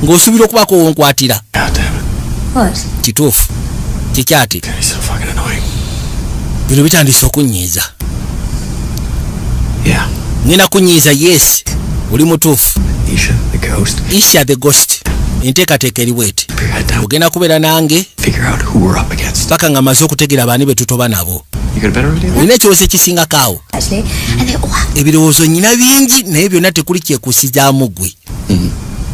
A: ng'osuubira okubaako wonkwatira?
D: God damn it.
F: What?
A: Kituufu kikyati.
D: He's so fucking annoying.
A: Bino bitandise okunyiiza.
D: Yeah.
A: Ngenda kunyiiza. Yes, oli mutuufu.
D: Isha, the ghost.
A: Isha the ghost, enteekateeka eri bweti.
D: Put your head down.
A: Ogenda kubeera nange
D: Figure out who we're up against.
A: paka nga maze okutegeera baani be tutoba nabo.
D: You got a better idea?
A: Olina ekirowoozo ekisingako awo?
F: Actually, and they all have.
A: Ebirowoozo nyina bingi naye byonna tekuli kyekusizaamu gwe.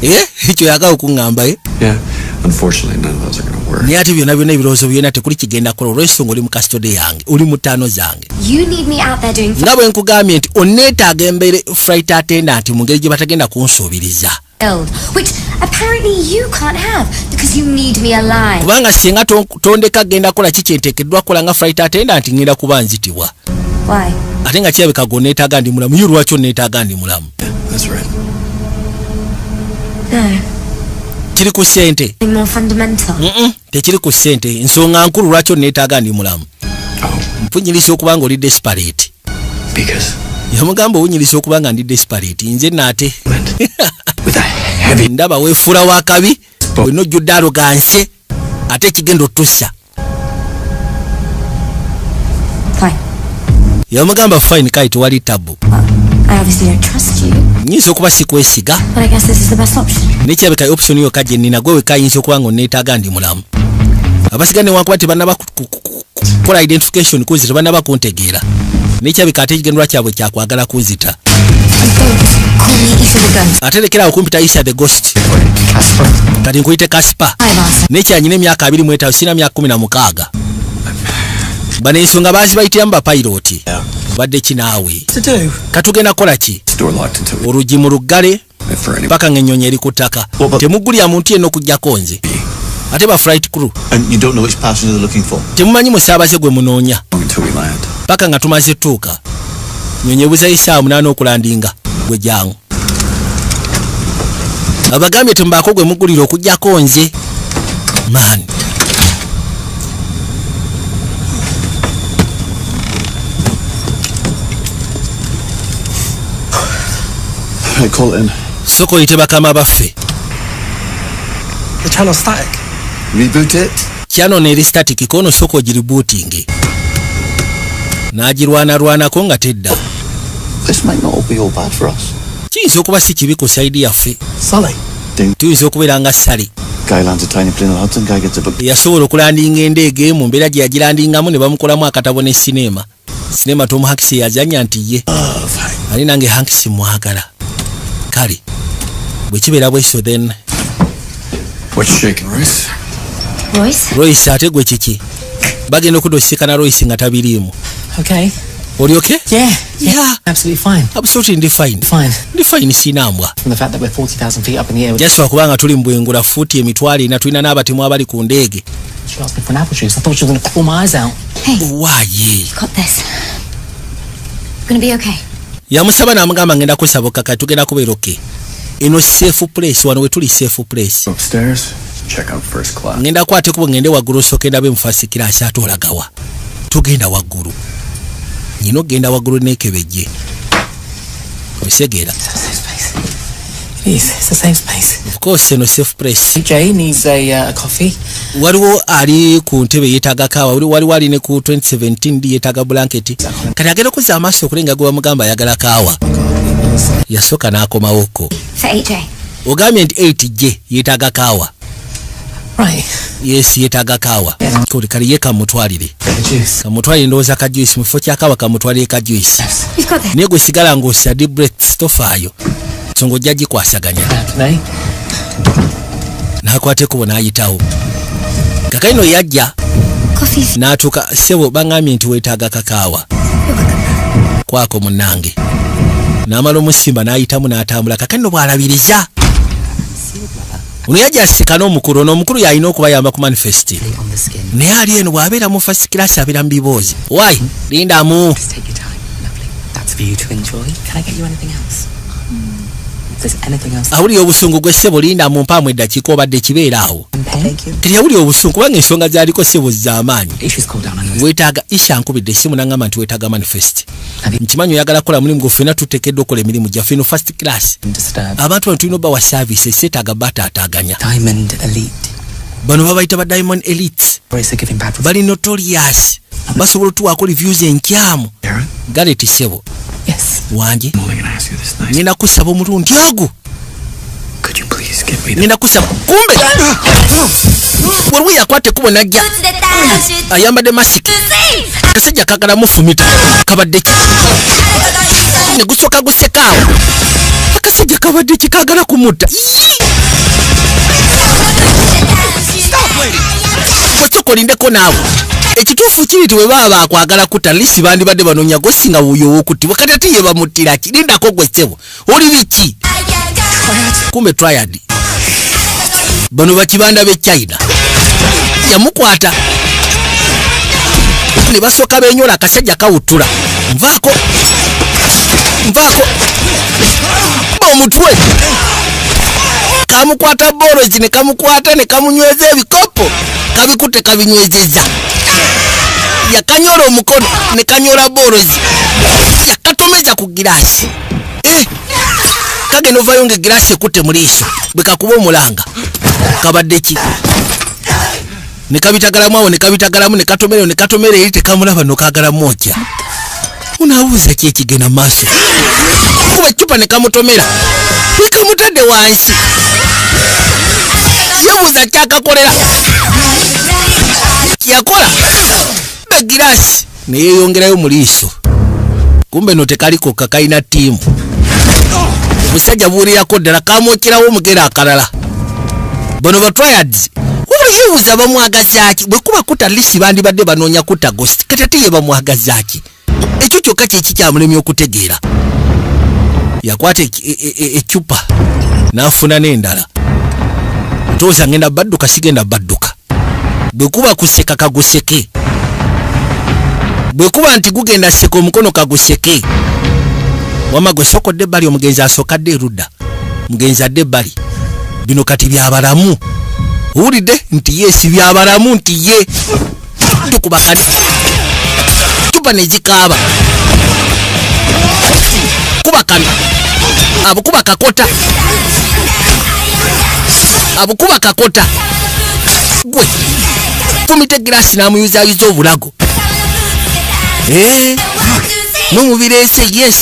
A: Eh, ekyo yagala okuŋŋamba, eh?
D: Yeah. Unfortunately, none of those are gonna work.
A: Naye ate byonna byonna ebirowoozo byonna tekuli kigenda kukola olw'ensonga oli mu custody yange, oli mu ttaano zange.
F: You need me out there doing
A: Nga bwe nkugambye nti onneetaaga embeere flight attendant mu ngeri gye batagenda kunsuubiriza.
F: Failed, which apparently you can't have because you need me alive.
A: Kubanga singa tondeka genda kukola ki kyenteekeddwa kukola nga flight attendant, ngenda kuba nzitibwa.
F: Why?
A: Ate nga kirabika gonneetaaga ndi mulamu. Ye lwaki onneetaaga ndi mulamu?
D: That's right.
F: No,
A: Kiri ku ssente?
F: something more fundamental.
A: Tekiri ku ssente. Ensonga nkulu lwaki onneetaaga ndi mulamu.
D: Oh,
A: Mpunyirisa okuba nga oli desperate.
D: because
A: Yamugamba owunyirisa okuba nga ndi desperate nze naate.
D: with a heavy
A: Ndaba weefuula wakabi, olina ojjudde arrogance ate ekigenda otussa.
F: Fine.
A: Yamugamba fine, kale tewali tabu.
F: I obviously don't trust you,
A: Nyinza okuba sikwesiga,
F: but I guess this is the best option.
A: nekyabika option yokka gye nnina gwe wekka ayinza okuba nga onneetaaga ndi mulamu. Abasiga newankuba tebannaba kukola identification kunzi, tebannaba kuntegeera, nekyabika ate ekigendwa kyabwe kyakwagala kunzita.
F: And don't call me Isha the Ghost.
A: Ate lekerawo kumpita Isha the Ghost.
D: Casper.
A: Kati nkuyite Casper.
F: Hi, Marcel.
A: Nekyanyina emyaka 25, sina myaka 16. Bano ensonga bazibayitiramu bapayiroti. Obadde kinaawe?
D: To do.
A: Katugenda kukola ki?
D: Door locked until we
A: Oluggi mu luggale
D: for any.
A: paka ng'ennyonyi eri ku ttaka. Temuggulya muntu yenna okugjako nze ate ba flight crew.
H: And you don't know which passenger they're looking for
A: Temumanyi musaabaze gwe munoonya
D: Until we land.
A: paka nga tumaze tuuka. Nyonyi ebuzayo essaawa 8 okulandinga. Gwe jangu, abagambye temubaako gwe mugulira okugjako nze man.
D: I call in.
A: Sooka oyite bakama baffe.
C: The channel's static.
D: Reboot it.
A: Channel eri static kono, sooka ogirebooting. N'agirwanalwanako nga tedda.
H: This might not all be all bad for us.
A: Kiyinza okuba si kibi ku side yaffe.
C: Sully.
A: Tuyinza okubeera nga Sully.
H: Guy lands a tiny plane on Hudson, guy gets a book.
A: Yasobola okulandinga endeege mu mbeera gye yagilandingamu ne bamukolamu akatabo ne sinema. Sinema Tom Hanks yazanya nti ye ali nange Hanks mwagala. Kale bwe kibeera bwekityo then.
D: What's shaking, Royce?
F: Royce?
A: Royce, ate gwe kiki? Bagenda okudda okisikana Royce nga tabiriimu.
G: Okay.
A: Oli okay?
G: Yeah.
A: Yeah.
G: Absolutely fine.
A: Absolutely, ndi fine.
G: Fine.
A: Ndi fine, sinambwa.
G: From the fact that we're 40,000 feet up in the air.
A: Just kubanga tuli mu bwengula fuuti 400,000, tulina n'abatemu abali ku ndeege.
G: She asked me for an apple juice. I thought she was going to claw my eyes out.
F: Hey,
A: waaye
F: you got this. Gonna be okay.
A: Yamusaba n'amugamba, ngenda kusaba kaka, tugenda kubeera okay. Eno safe place, wano we tuli safe place.
D: Upstairs, check out first class.
A: Ngenda kwata ekubo ngende waggulu, osooka endabe mu first class. Ate olagawa? Tugenda waggulu, nyina okgenda waggulu neekebejje osegeera.
G: It's a safe space. It is. It's a safe space.
A: Of course, eno safe place.
G: Jay needs a coffee.
A: Waliwo ali ku ntebe yeetaaga kaawa, waliwo ali ne ku 2017 D yeetaaga blanketi. Kati agenda okuzza amaaso okulenga gwe bamugamba ayagala kaawa, yasooka n'akomawoko.
F: For AJ.
A: Ogambye nti 8 j yeetaaga kaawa?
G: Right.
A: Yes, yeetaaga kaawa. Kale kale, ye kamutwalire.
G: The juice.
A: Kamutwalire, ndowooza ka juice mu kifo kya kaawa, kamutwalire ka juice.
F: You've got this.
A: Naye gwe sigala ng'ossa deep breaths, tofaayo, songa ojja gikwasaganya.
G: Today.
A: N'akwata ekkubo n'ayitawo. Kakaino yajja
F: Coffee's.
A: n'atuuka. Ssebo, baŋŋambye nti weetaaga kakaawa.
F: You're welcome.
A: Kwako munnange. N'amala omusimba n'ayitamu n'atambula. Kakano bw'alabiriza ono yajja asika n'omukulu ono. Omukulu yalina okubayamba ku manifest,
G: On the skin.
A: naye ali eno bw'abeera mu first class abeera mu biboozi. Wai, lindamu.
G: Just take your time. Lovely. That's for you to enjoy. Can I get you anything else? If there's anything else.
A: Awulira obusungu gwe. Ssebo, lindamu, mpaamu eddakiika, obadde kibeera awo.
G: Thank you.
A: Kati yawulira obusungu kubanga ensonga zaliko, ssebo, z'amaanyi.
G: Issue's cooled down. I know.
A: Weetaaga isha ankubidde essimu n'aŋŋamba nti weetaaga manifest. Nkimanyi oyagala kukola mulimu gwe, ffenna tuteekeddwa okukola emirimu gyaffe eno first class.
G: Disturbed.
A: Abantu bano tulina obbawa service, eseetaaga bataataaganya.
G: Diamond Elite.
A: Bano babayita ba Diamond Elites.
G: Royce are giving bad reviews.
A: Bali notorious, basobola otuwaako reviews enkyamu. Garet, ssebo.
G: Yes.
A: Wange.
D: I'm only gonna ask you this nice.
A: Ngenda kusaba omulundi ogwo.
D: Could you please give me the
A: Ngenda kusaba. Kumbe waliwo yakwata ekkubo najja ayambadde masiki. Akasajja kagala mufumita, kabadde ki? Ne gusooka gusekaawo. Akasajja kabadde ki? Kagala kumutta. Ii! Gwe olindeko naawe. Ekituufu kiri ti bwe baba bakwagala kutta lisi bandibadde banoonya gwe, singa wuyo ow'okuttibwa. Kati ate ye bamuttira ki? Lindako gwe ssebo, oli biki? Kumbe triad bano bakibanda b'e China. Yamukwata ne basooka benyola. Akasajja kawuttula, nvaako, nvaako ba omutwe. Kamukwata bolozi ne kamukwata ne kamunyweza ebikopo, kabikutte kabinywezeza. Yakanyola omukono ne kanyola bolozi, yakatomeza ku giraasi. Eh, kagenda ovayo nga egiraasi ekutte mu liiso. Bwe kakuba omulanga, kabadde ki? Ne kabitagalamu awo, ne kabitagalamu, ne katomera, ne katomera eri tekamulaba. Nokagala mwokya. Unaabuuza ki ekigenda mu maaso? Kuba eccupa ne kamutomera, ne kamutadde wansi. Yebuuza kyakakolera yakola begiraasi neyeyongerayo mu liiso. Kumbe no tekaliko kalina ttiimu. Obusajja buwulirako ddala, kamwokerawo omugera akalala. Bano ba triads. Wabula yeebuuza bamwagazaaki? Bwe kuba kutta lisi bandibadde banoonya kutta Ghost, kati ate ye bamwagazaaki? Ekyo kyokka kyekikyamulemye okutegeera. Yakwata eccupa n'afuna n'endala. Ntooza ngenda badduka, sigenda badduka. Bwe kuba kuseka kaguseke, bwe kuba nti gugenda seka omukono kaguseke. Wama gwe sokodde ebbali, omugenzi asooka adde erudda, omugenzi adde ebbali. Bino kati byabalamu. Owulidde nti ye si byabalamu, nti ye tukubakani cupa nezikaaba. Kuba kano, abukuba kakota, abukuba kakota. Gwe fumita egirasi n'amuyuzayuza obulago. Eh, mwe mubireese. Yes,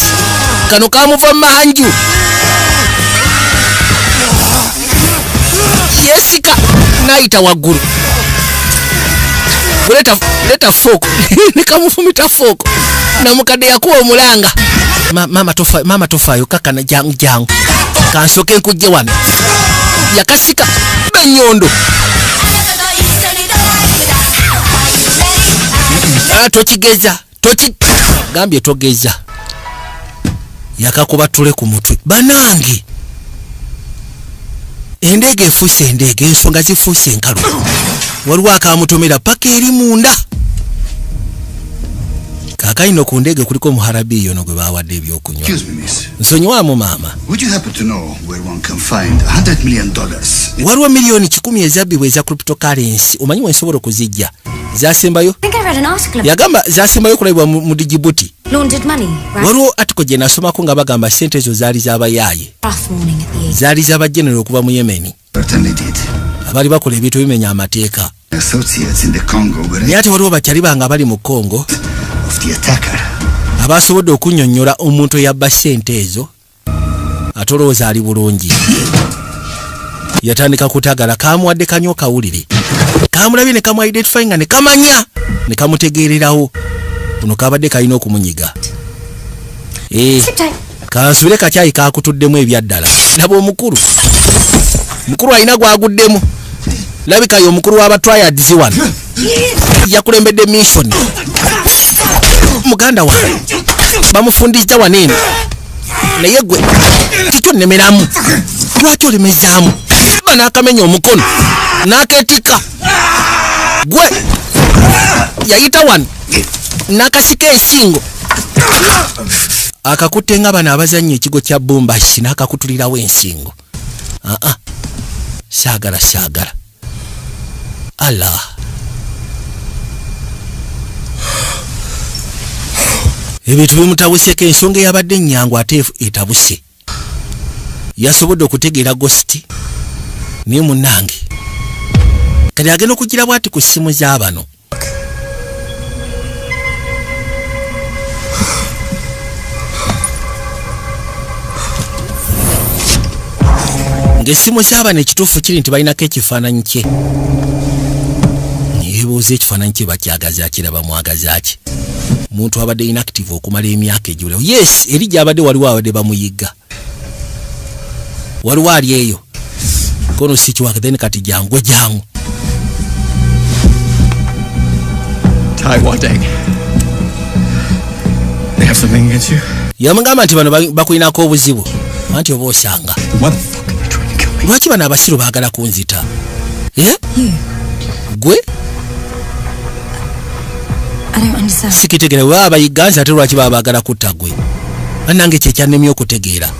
A: kano kamuva manju. Yesika nayita waggulu. Leta, leta fork. Nikamufumita fork namukadde yakuwa omulanga. Mama tofa, mama tofaayo, kakana, jangu jangu, kansooke nkujje wano. Yakasika benyondo. Ah, tokigeza, toki gambye togeza. Yakakuba tule ku mutwe. Banange, endege efuuse endege, ensonga zifuuse enkalu. Waliwo akamutomera paka eri munda. Kaakaino ku ndege kuliko omuharabiyo ono gwe bawadde ebyokunywa.
D: Excuse me, miss.
A: Nsonyiwamu maama.
D: Would you happen to know where one can find $100 million?
A: Waliwo miliyoni 100 ezabbibwa eza cryptocurrency, omanyi wensobola okuzijja? Zasembayo
F: I think I read an article about
A: yagamba zasembayo okulabibwa mu Dijibuti.
F: laundered money, right?
A: Waliwo article gye nasomako nga bagamba sente ezo zaali z'abayaaye.
F: Rough morning at the age.
A: Zaali z'abajenero okuva mu Yemeni.
D: Certainly did.
A: Abaali bakola ebintu bimenya amateeka.
D: Associates in the Congo were
A: Naye ate waliwo bakyali bange abali mu Congo
D: of the attacker.
A: abasobodde okunnyonnyola omuntu eyabba ssente ezo, ate olowooza ali bulungi. Yatandika kutagala, kamuwadde kanywa kawulire, kamulabye ne kamu identify nga ne kamanya ne kamutegeererawo kuno kabadde kalina okumunyiga. Eh,
F: Sit tight.
A: kansubire kakyayi kakutuddemu ebyaddala. Laba omukulu, mukulu alina gwaguddemu, labika ye omukulu w'aba triads wano, yakulembedde mission. Muganda wange bamufundizza wano eno, naye gwe kikyo nnemeramu, lwaki olemezaamu? Ba n'akamenya omukono n'akeetikka. Gwe yayita wano n'akasika ensingo, akakutte nga bano abazannya ekigo kya bumbasi, n'akakutulirawo ensingo. Aa, saagala, saagala. Allah, ebintu bimutabuseko. Ensonga eyabadde ennyangu ate etabuse. Yasobodde okutegeera ghost, naye munnange kati agenda okugira bwati ku ssimu z'abano. Ng'essimu z'abano, ekituufu kiri nti balinako ekifaananyi kye. Yeebuuza ekifaananyi kye bakyagaza kiraba mwagaza ki muntu abadde inactive okumala emyaka egiwera. Yes, eri gyabadde waliwo abadde bamuyigga, waliwo ali eyo kono si kiwaka. Then kati jangu jangu.
D: Tai Wadeng. They have something against you?
A: Yamugamba nti bano bakulinako obuzibu, anti oba osanga.
D: Why the fuck are they trying to kill me?
A: Lwaki bano abasiru baagala kunzita? Eh?
B: You.
A: Gwe.
B: I don't understand.
A: Sikitegera, bwe baba bayiganza ate lwaki baba baagala kutta gwe? Bannange, kyekyannemye okutegeera.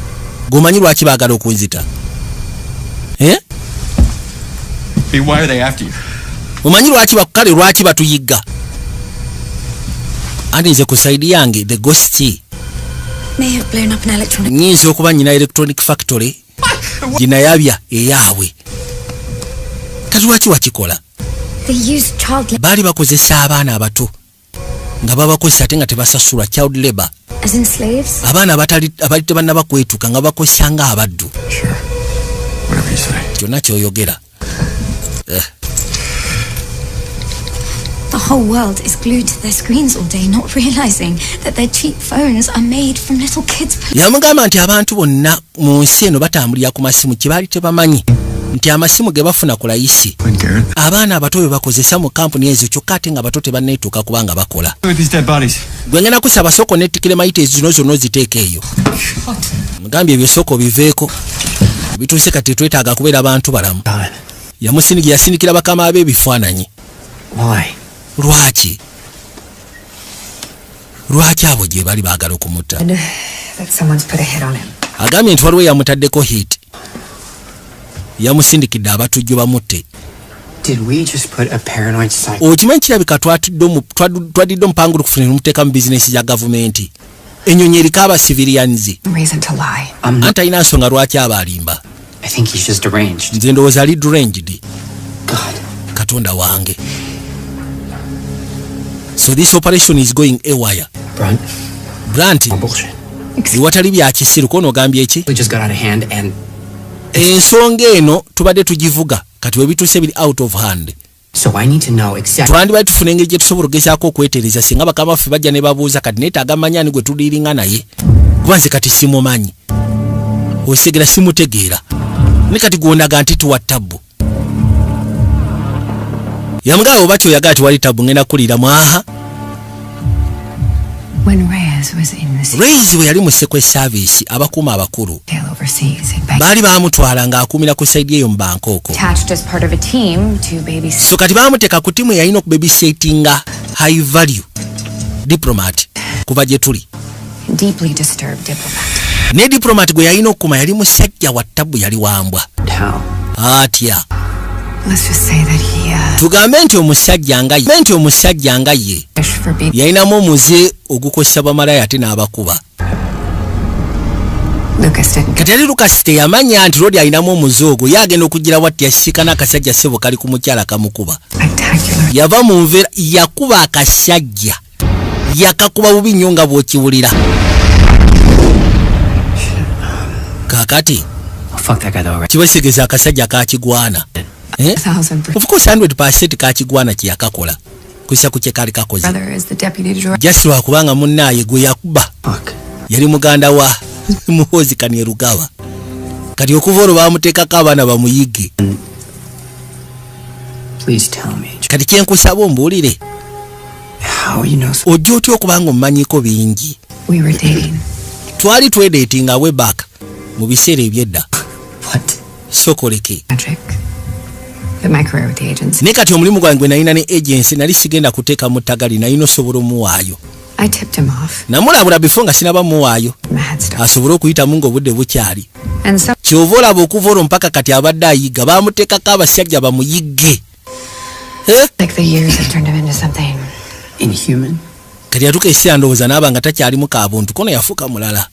A: Gweomanyi lwaki baagala okunzita? Eh?
D: Why are they after you?
A: Omanyi lwaki kale lwaki batuyigga? Anti nze ku side yange the ghost
B: May have blown up an electronic.
A: Nyinza okuba nyina electronic factory ginayabya eyaabwe. Kati lwaki wakikola?
F: They used child labor
A: Baali bakozesa abaana abato nga babakozesa ate nga tebasasulwa, child labor.
F: as in slaves.
A: Abaana abali tebannaba kwetuka nga bakozesa nga abaddu.
D: Sure. Whatever you say.
A: Kyonna kyoyogera. Eh,
F: The whole world is glued to their screens all day, not realizing that their cheap phones are made from little kids'
A: Yamugamba nti abantu bonna mu nsi eno batambulira ku masimu, kye baali tebamanyi nti amasimu ge bafuna ku layisi
D: When Garrett.
A: abaana abato be bakozesa mu kampuni ezo, kyokka ate nga bato tebanneetuuka kubanga bakola.
D: Look at these dead bodies.
A: Gwe ngenda kusaba sooka onettikire mayite zino zonna oziteeka eyo. Mugambye ebyo sooka obiveeko, bituuse kati twetaaga kubeera bantu balamu. Yamusindikira, yasindikira bakama be ebifaananyi.
C: Why?
A: Lwaki, lwaki abo gye bali baagala okumutta?
B: That someone's put a hit on him.
A: Agambye nti waliwo yamutaddeko hit, yamusindikidde abatujju bamutte.
C: Did we just put a paranoid psycho?
A: Okimanyi kirabika twadidde omupangulukufu ne tumuteeka mu bizinesi za gavumenti, ennyonyi eriko aba civilians.
B: Reason to lie.
C: I'm not.
A: Anti alina nsonga lwaki aba alimba.
C: I think he's just deranged.
A: Nze ndowooza ali deranged.
C: God.
A: Katonda wange. So this operation is going awire. Brant, iwatali bya kisiru kono ogambye ki? Ensonga eno tubadde tugivuga kati we bituuse biri out of hand.
C: So I need to know exactly.
A: Twandibadde tufuna engeri gye tusobola okugezaako okwetereza singa bakama baffe bajja ne babuuza kati neetaaga manya ani gwe tuliiringa naye, kuba nze kati simumanyi, osegera simutegeera, ne kati gwondaga nti tuwa tabbu. Yamugamba oba kyoyagala tiwali tabbu ngenda kukuliramu. Aha. Reyes bwe yali mu Secret Service abakuuma abakulu baali baamutwala ng'akuumira ku sayidi eyo mu Bangkok. So kati baamuteeka ku ttiimu eyalina okubabysitinga high value diplomat kuva gye tuli. Ne diplomat gwe yalina okukuma yali musajja wa tabbu, yali wambwa. Atya? Tugambe nti omusajja nga ye yalinamu omuze ogukozesa bamalaaya ate n'abakuba. Kati ate Lucas teyamanya nti Rodi alinamu omuze ogwo, ye agenda okugira watti yasisikana akasajja ssebo kali ku mukyala kamukuba. Yava mu nveera, yakuba akasajja, yakakuba bubi nnyo nga bw'okiwulira. Kaakati kibasigeza akasajja kakigwana. Of course 100% kakigwana kye yakakola kusa ku kye kaali kakoze. Just lwakubanga munnaaye gwe yakuba yali muganda wa Muhoozi Kainerugaba. Kati okuva olwo baamuteekako abaana bamuyigge. Kati kye nkusaba ombuulire, ojja otya okubanga omumanyiko bingi? Twali twedeetinga way back mu biseera eby'edda. Sokoleke. Ne kati omulimu gwange gwe nalina ne agency nali sigenda kuteeka mu ttagali, nalina osobola omuwaayo. Namulabula before nga sinaba muwaayo asobole okuyitamu ng'obudde bukyali. Kyova olaba okuva olwo mpaka kati abadde ayiga, baamuteekako abasajja bamuyigge. Kati yatuuka ekiseera ndowooza n'aba nga takyalimu kabuntu, kono yafuuka mulala.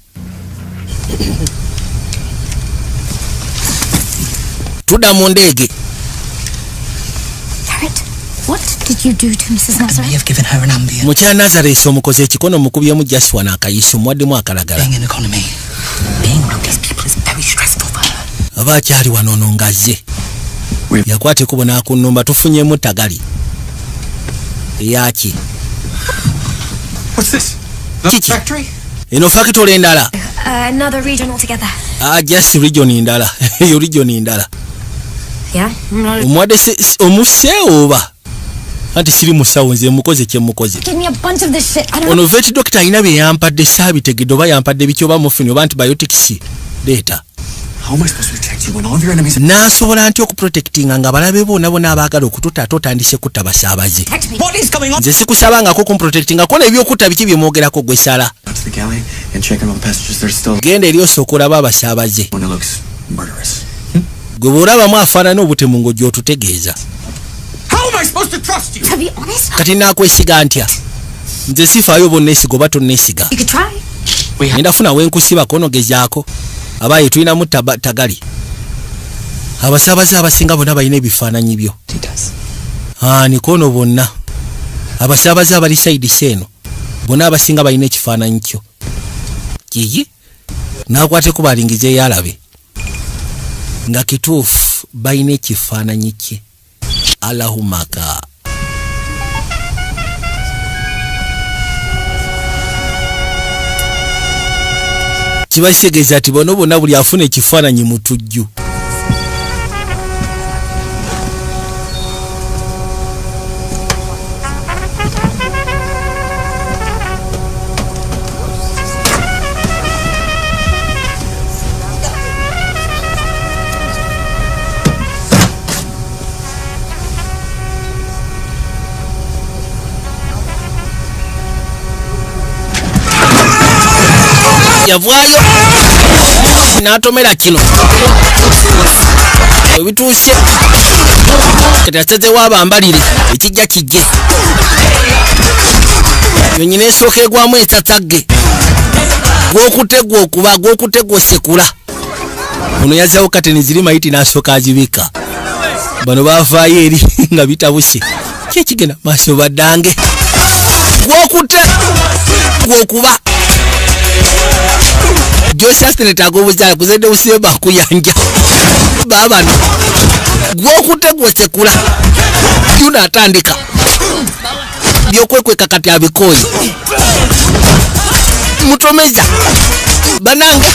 A: Tudda mu ndege. Mukyala Nazareth omukoze ekikono mukubyemu Jaswa n'akayiso muwaddemu akalagala. Aba akyali wano ono ng'azze. Yakwata ekkubo n'akunnumba, tufunyemu tagali. Eyaki? Kiki? Eno factory endala. Just region endala. Eyo region endala. Omuwadde omuse oba? Anti siri musawo nze mukoze kye mukoze. Ono vet doctor alina bye yampadde saabitegedde oba yampadde biki oba morphine oba antibiotics. Leeta. Naasobola ntya okuprotectinga nga abalabe bonna bonna abaagala okututta ate otandise kutta basaabaze? Nze sikusabangako kumprotectinga, kona ebyokutta biki bye mwogerako gwe sala. Genda eri osooka olabe abasaabaze. Gwe bw'olabamu afaanana obutemu ng'ojja otutegeeza. Kati naakwesiga ntya? Nze sifaayo oba onneesiga oba tonneesiga. Ngenda funa we nkusibako onogezaako. Abaaye tulinamu tagali. Abasaabaze abasinga bonna balina ebifaananyi byo. Nikono bonna. Abasaabaze abali sayidi eno bonna abasinga balina ekifaananyi kyo. Kiki? N'akwateko balingize eyalabe. Nga kituufu balina ekifaananyi kye. Allahumaka. Kibasegeza ati bono bonna buli afuna ekifaananyi mutujju. Yavaayo n'atomera kino ebituuse kati asazeewo abambalire ekijja kijje yonyina esooka egwamu esasagge gw'okutegwa okuba gw'okutegwa osekula. Ono yazzawo kateni ziri mayiti n'asooka azibika. Bano baavaayo eri nga bitabuse. Ki ekigenda maaso baddange? Gwokutte gwokuba Josh agobuzaala kuzedde usemba kuyanja babano gwokutte gwosekula yuna atandika byokwekweka kati abikoye mutomeza banange.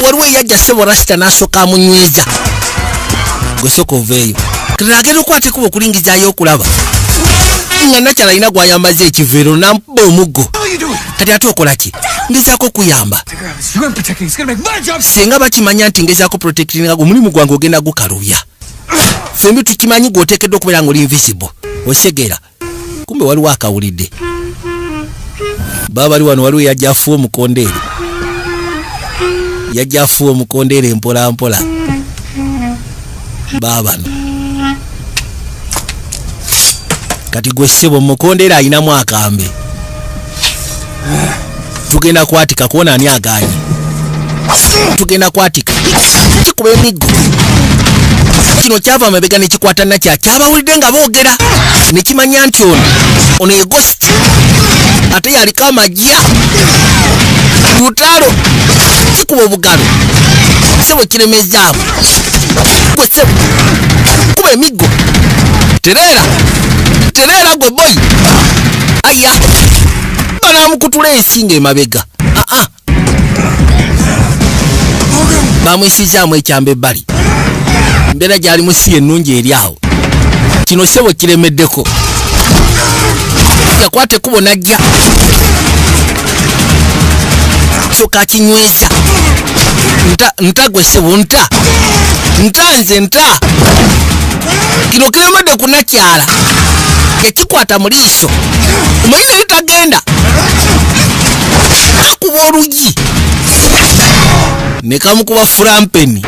A: Waliwo eyajja ssebo rasita n'asooka amunyweza gwe oveeyo agenda okwata ekkubo okulingizaayo okulaba nga nakyala alina gwayambaza ekiveero namuba omuggo. Kati ate okola ki? Ngezaako okuyamba. Singa bakimanya nti ngezaako protectinga omulimu gwange ogenda gukalubya. Fembi tukimanyi gw'oteekeddwa okubeera ng'oli invisible osegera. Kumbe waliwo akawulidde baba bali wano, waliwo yajja afuwa omukondeere, yajja afuwa omukondeere mpola mpola. Baabano kati gwe ssebo mukondeere alinamu akambe, tugenda kwatika kuona ani aganye, tugenda kwatika kikuba emiggo. Kino kyava amabega nekikwata nakya kyabawulidde nga boogera nekimanya nti ono ono ye ghost ate yaliko amajja lutalo. Kikuba obugalo ssebo kiremezaamu gwe ssebo kuba emiggo tereera tereera gwe boyi aya banamukutula ensinga emabega. Aa bamwisizaamu ekyamba ebbali, embeera gyalimu si ennungi eri awo. Kino ssebo kiremeddeko, yakwata ekkubo n'ajja soka akinyweza. Nta nta gwe ssebo nta nta nze nta. Kino kiremedde ku nakyala yakikwata mu liiso omanyi naye tagenda akuba olugi ne kamukuba furampeni.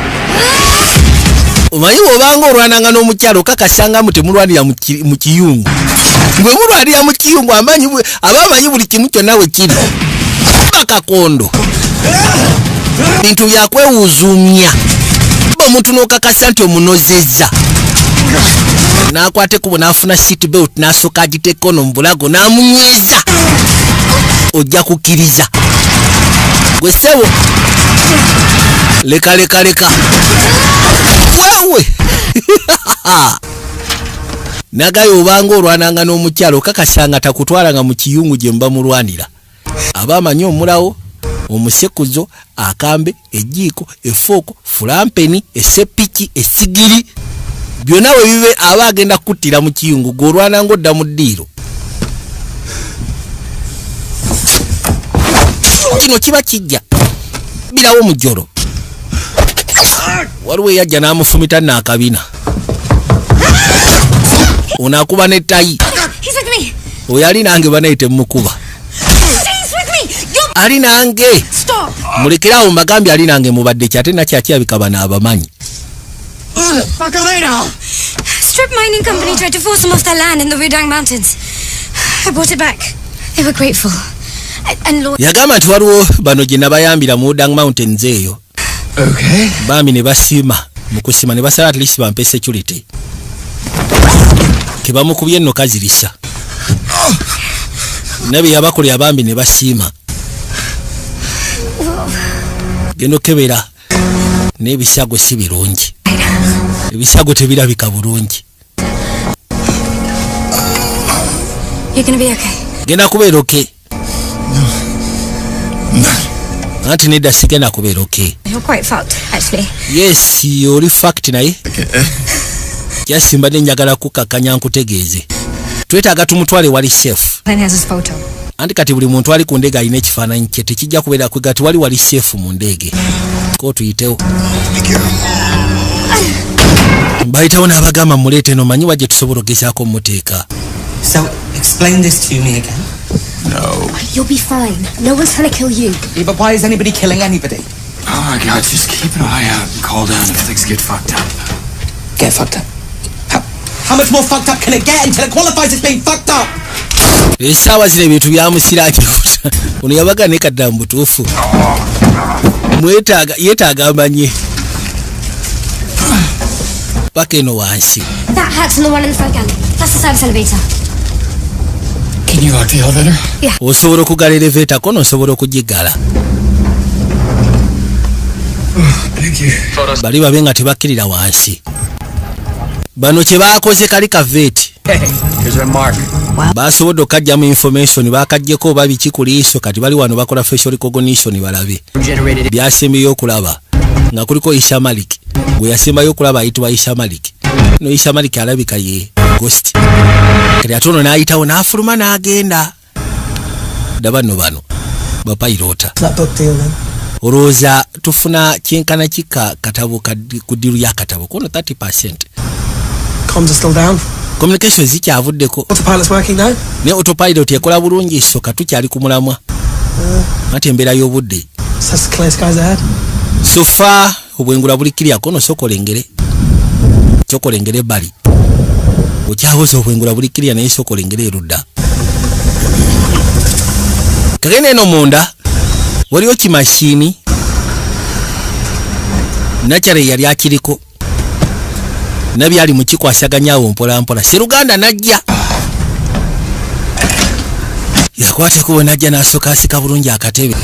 A: Omanyi bw'obanga olwananga n'omukyalo okakasangamu temulwanira mu kiyungu, bwe mulwanira mu kiyungu aba amanyi buli kimu kyonna we kiri. Bakakondo bintu byakwewuzuumya omuntu n'okakasa nti omunozezza. N'akwata ekkubo n'afuna seat belt n'asooka agiteeka ono mu bulago n'amunyweza, ojja kukkiriza gwe ssebo leka leka leka wewe. Nagayo obanga olwananga n'omukyalo okakasanga takutwalanga mu kiyungu gye muba mulwanira, aba amanyi omulawo omusekuzo akambe ejjiiko efooko fulampeni esepiki esigiri byonna we bibe aba agenda kuttira mu kiyungu gw'olwana ng'odda mu ddiiro. Kino kiba kijja birawo mujjolo. Waliwo eyajja n'amufumita n'akabina ono akuba n'ettayi oyo ali nange banaye temukuba ali nange mulekerawo mbagambye ali nange mubadde ki ate nakyakyabika bano abamanyi.
F: Strip mining company tried to force them off their land in the Wudang Mountains. I brought it back. They were grateful. And Lord
A: yagamba nti waliwo bano gye nabayambira mu Wudang Mountains eyo.
D: Okay.
A: Bambi ne basiima mu kusima ne basala at least bampe security. Ke bamukubye nno kazirisa. Nabi yabakolera bambi ne basiima. Genda okebera n'ebisago si birungi. Ebisago tebirabika bulungi.
F: You're gonna be okay.
A: Genda kubeera okay. Anti nedda sigenda kubeera okay.
F: You're quite fucked, actually.
A: Yes, oli fucked naye. Just mbadde njagala kukakkanya nkutegeeze. Twetaaga tumutwale wali safe.
B: Glenn has his photo.
A: Anti kati buli muntu ali ku ndege alina ekifaananyi kye tekijja kubeera kwega ti wali wali safe mu ndege. Ko tuyitewo. Bayitawo n'abagamba muleete eno manyi wa gye tusobola ogezaako mmuteeka.
G: So explain this to me again.
D: No.
F: You'll be fine. No one's trying to kill you.
G: Yeah, but why is anybody killing anybody?
D: Oh my God, just keep an eye out and call down if things get fucked up.
G: Get fucked up? How much more fucked up can it get until it qualifies as being fucked up?
A: Essaawa zino ebintu byamusiraaki. Ono yabaga ne kaddala mu butuufu. Mwetaaga yeetaaga amanye. Paka eno wansi.
F: That hat's on the one in the front galley. That's the service elevator.
D: Can you lock the elevator?
A: Osobola okugala elevator kono osobola okugigala.
D: Thank you.
A: Bali babe nga tebakkirira wansi. Bano kye baakoze kali kaveeti.
C: Here's our mark.
A: Basobodde okukajjamu information, bakaggyeko oba biki ku liiso. Kati bali wano bakola facial recognition balabe
C: Generated.
A: Byasembyeyo okulaba nga kuliko Isha Malik. Gwe yasembayo okulaba ayitibwa Isha Malik. No Isha Malik alabika ye ghost. Kati ate ono n'ayitawo n'afuluma n'agenda. Daba nno bano bapayirota.
J: That book deal then.
A: Olowooza tufuna kyenkana kika katabo ku deal y'akatabo kono 30?
J: Comms are still down.
A: Communication zikyavuddeko.
J: Autopilot's working now.
A: Ne autopilot ekola bulungi, so katukyali ku mulamwa ate embeera y'obudde.
J: Says clear skies ahead.
A: So far obwengula buli clear. Kono sokolengere kyokolengere ebbali okyawoza obwengula buli clear, naye sokolengere erudda. Kagenda eno munda waliwo kimashini nakyala yali akiriko nabyali mukikwasaganyaawo mpolampola. Seruganda najja yakwata ekubo najja n'asooka asika bulungi akatebe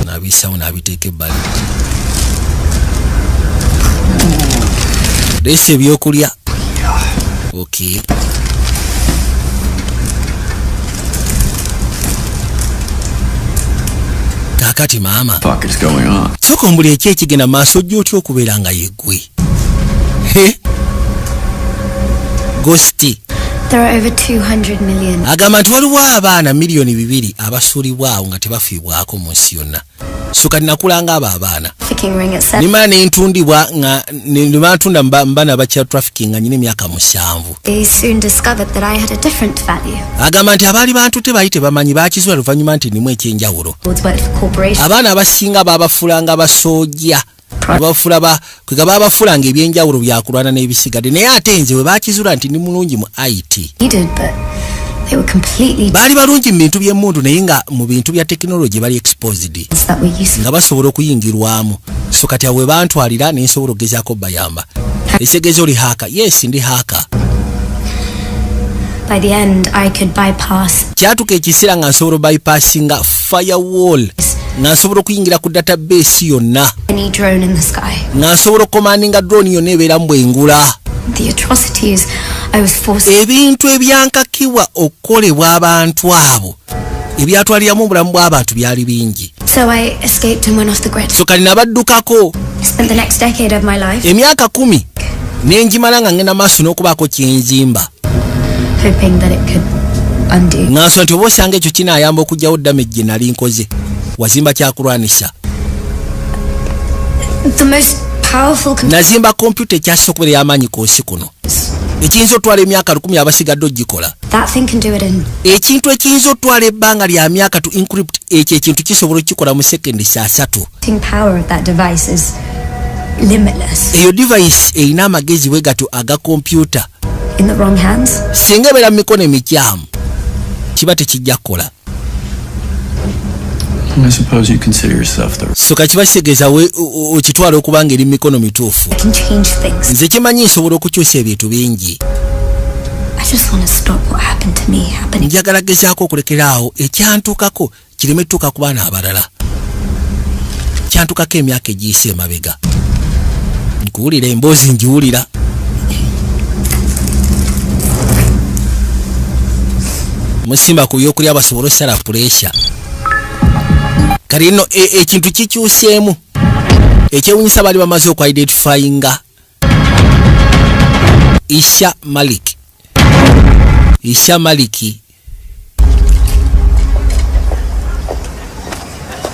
A: n'abisawo n'abiteeka ebbali. Leesa ebyokulya. Okay, kaakati maama.
D: Fuck is going on?
A: Sooka ombuli eki ekigenda maaso. Ojja otya okubeera nga yeggwe? He ghost.
F: There are over 200 million.
A: Agamba nti waliwo abaana 200,000,000 abasuulibwa awo nga tebafiibwako mu nsi yonna. So kati nakulanga abo abaana.
F: Trafficking ring at 7.
A: Nimala nentundibwa nga nebantunda mu baana ba trafficking nga nyina emyaka 7.
F: They soon discovered that I had a different value.
A: Agamba nti abaali bantu tebaali tebamanyi, bakizula luvannyuma nti nimu ekyenjawulo.
F: Worked for corporations.
A: Abaana abasinga babafuulanga basoojja, babafuula ba kwega babafuulanga ebyenjawulo byakulwana n'ebisigadde, naye ate nze bwe bakizula nti ndi mulungi mu IT.
F: Needed, but they were completely
A: Baali balungi mu bintu by'emmundu, naye nga mu bintu bya tekinologi bali exposed
F: that were useful.
A: nga basobola okuyingirwamu. So kati awo we bantwalira nensobola okugezaako bayamba. Ekitegeeza oli hacker? Yes, ndi hacker.
F: By the end, I could bypass
A: Kyatuka ekiseera nga nsobola bypassinga firewall, nga nsobola okuyingira ku database yonna,
F: any drone in the sky.
A: nga nsobola okucommandinga drone yonna ebeera mu bwengula.
F: The atrocities I was forced
A: Ebintu ebyankakibwa okukolebwa abantu abo ebyatwaliramu obulamu bw'abantu byali bingi.
F: So I escaped and went off the grid.
A: So kati nabaddukako.
F: I spent the next decade of my life
A: Emyaka 10 nenjimala nga ngenda maaso n'okubaako kyenzimba,
F: hoping that it could undo.
A: Nga nsula nti oba osanga ekyo kinaayamba okuggyawo damage gye nali nkoze. Wazimba kyakulwanisa?
F: The most powerful computer
A: Nazimba kompyuta ekyasooka okubeera ey'amaanyi ku nsi kuno, ekiyinza otwala emyaka 1000 abasigadde ogikola.
F: That thing can do it in
A: Ekintu ekiyinza otwala ebbanga lya myaka to encrypt, ekyo ekintu kisobola okukikola mu sekendi 30.
F: Power of that device is limitless.
A: Eyo device erina amagezi bwe gatyo aga kompyuta.
F: In the wrong hands,
A: Singa ebeera mu mikono emikyamu kiba tekijja kukola.
D: I suppose you consider yourself the
A: So kiba kitegeeza okitwala okuba nga eri mu mikono mituufu.
F: I can change things.
A: Nze kimanyi nsobola okukyusa ebintu bingi.
F: I just want to stop what happened to me happening.
A: Njagala gezaako okulekera awo ekyantuukako kireme tuuka ku baana abalala. Kyantuukako emyaka egiyise emabega. Nkuwulira emboozi ngiwulira. Musimba ku byokulya basobole osala pressure. Kati nno ekintu kikyuseemu. Ekyewunyisa baali bamaze okwidentifyinga Isha Malik. Isha Maliki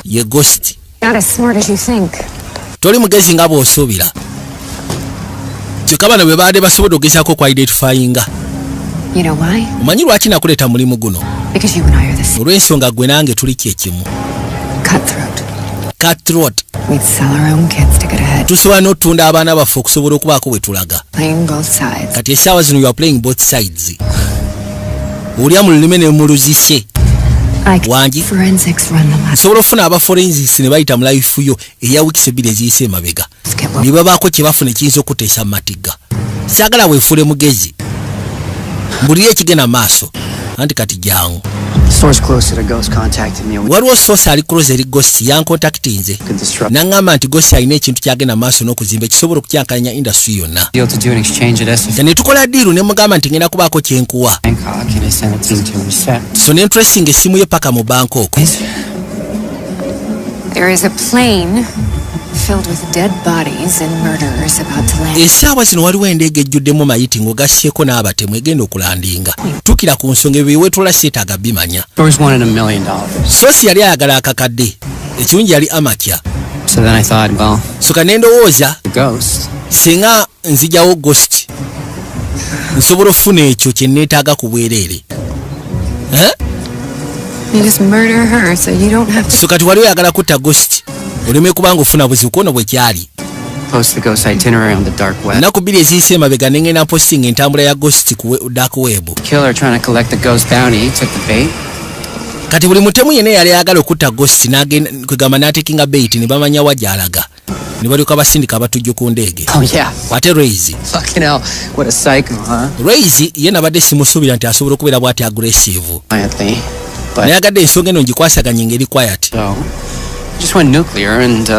A: ye ghost.
B: Not as smart as you think.
A: Toli mugezi nga bw'osuubira. Kyokka bano bwe baadde basobodde okugezaako okwidentifyinga.
B: You know why?
A: Omanyi lwaki nakuleeta mulimu guno?
B: Because you and I are the same.
A: Olw'ensonga gwe nange tuli kyekimu.
B: Cutthroat.
A: Cutthroat.
B: We'd sell our own kids to get ahead.
A: Tusobola n'otunda abaana baffe okusobola okubaako bwe tulaga.
B: Playing both sides.
A: Kati essaawa zino you are playing both sides, olya mu lulime ne mu luzise.
B: I can
A: Wangi.
B: forensics run the lab.
A: Nsobola okufuna aba forensics ne bayita mu life yo eya wiikisi 2 eziyise emabega ne babaako kye bafuna ekiyinza okuteesa mu matigga. Saagala weefuule mugezi, mbulire ekigenda mu maaso. Anti kati jangu.
C: Source close to the ghost contacted me.
A: Waliwo source ali close eri ghost yankontaktinze,
C: Could disrupt
A: naŋŋamba nti ghost alina ekintu kyagenda maaso n'okuzimba ekisobola okukyankalanya industry yonna.
C: deal to do an exchange at SF
A: Nti ne tukola deal ne mugamba nti ngenda kubaako kyenkuwa.
C: Bangkok, and I sent a team to intercept.
A: So ne ntracinga essimu ye paka mu Bangkok.
B: There is a plane filled with dead bodies and murderers about to land.
A: Essaawa zino waliwo endeega ejjuddemu mayiti ng'ogasseeko n'abatemu egenda okulandinga. Tukira ku nsonga, ebyo byeweetoola seetaaga bimanya.
C: Source wanted $1 million.
A: Source yali ayagala akakadde, ekirungi yali amatya.
C: So then I thought, well,
A: Soka ne ndowooza,
C: the ghost.
A: singa nzijawo ghost nsobola okufuna ekyo kye neetaaga ku bwereere. Eh?
B: You just murder her so you don't have to.
A: So kati wali oyagala kutta ghost oleme kubanga ofuna buzibu kwono bwe kyali.
C: Post the ghost itinerary on the dark web.
A: Ennaku 2 eziyise emabega ne ngenda posting entambula ya ghost ku dark web.
C: Killer trying to collect the ghost bounty took the bait.
A: Kati buli mutemu yenna yali ayagala okutta ghost n'agenda kwegamba n'atekinga bait ne bamanya wa gy'alaga ne balyoka basindika abatujju ku ndeege.
C: Oh yeah.
A: Ate Raise.
C: Fucking hell. What a psycho, huh?
A: Raise ye nabadde simusuubira nti asobola okubeera bw'ati aggressive.
C: Quietly. But
A: Nayagadde ensonga eno ngikwasaganye ngeri quiet.
C: so just went nuclear and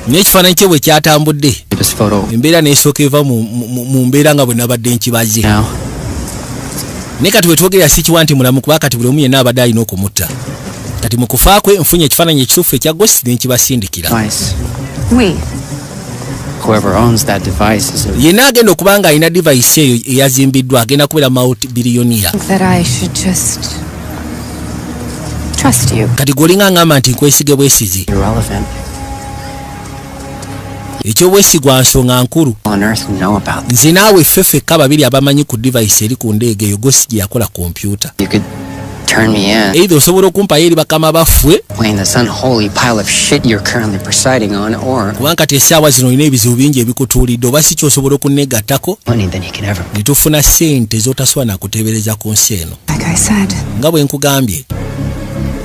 A: Naye ekifaananyi kye bwe kyatambudde,
C: this photo
A: embeera n'esooka eva mu mbeera nga bwe nabadde nkibaze.
C: now.
A: Naye kati wetwogerera sikiwa nti mulamu, kuba kati buli omu yenna abadde alina okumutta. Kati mu kufa kwe nfunye ekifaananyi ekituufu ekya ghost ne nkibasindikira.
C: Nice.
B: We.
C: Whoever owns that device is a
A: Yenna agenda okuba nga alina device eyo eyazimbiddwa agenda kubeera multi billionaire.
B: Think that I should just trust you.
A: Kati gweolinga ngamba nti nkwesige bwesizi.
C: Irrelevant.
A: Ekyobwesigwa nsonga nkulu.
C: On earth know about.
A: Nze naawe ffe ffekka babiri abamanyi ku device eri ku ndeege eyo ghost gye yakola kompyuta.
C: You could turn me in.
A: Either osobola okumpayo eri bakama baffe,
C: Playing this unholy pile of shit you're currently presiding on, or
A: kubanga kati essaawa zino olina ebizibu bingi ebikutuulidde, oba si kyosobola okunnegattako
C: money than you can ever.
A: ne tufuna ssente z'otasobola nakuteebereza ku nsi eno.
B: Like I said,
A: Nga bwe nkugambye,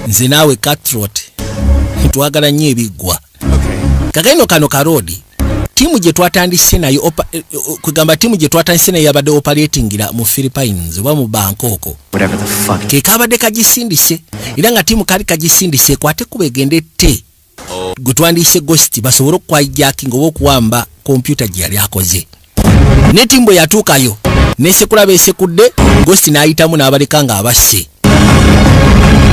A: nze naawe cutthroat twagala nnyo ebiggwa. Kakaino kano karoodi ttiimu gye twatandise nayo kwegamba ttiimu gye twatandise nayo yabadde operatingira mu Philippines oba mu Bangkok.
C: Whatever the fuck.
A: Ke kabadde kagisindise, era nga ttiimu kaali kagisindise ekwate kuba egende ette gwe twandiyise ghost basobole okuhijackinga oba okuwamba kompyuta gye yali akoze. Ne ttiimu bwe yatuukayo nesekula beesekudde, ghost n'ayitamu n'abaleka ng'abasse.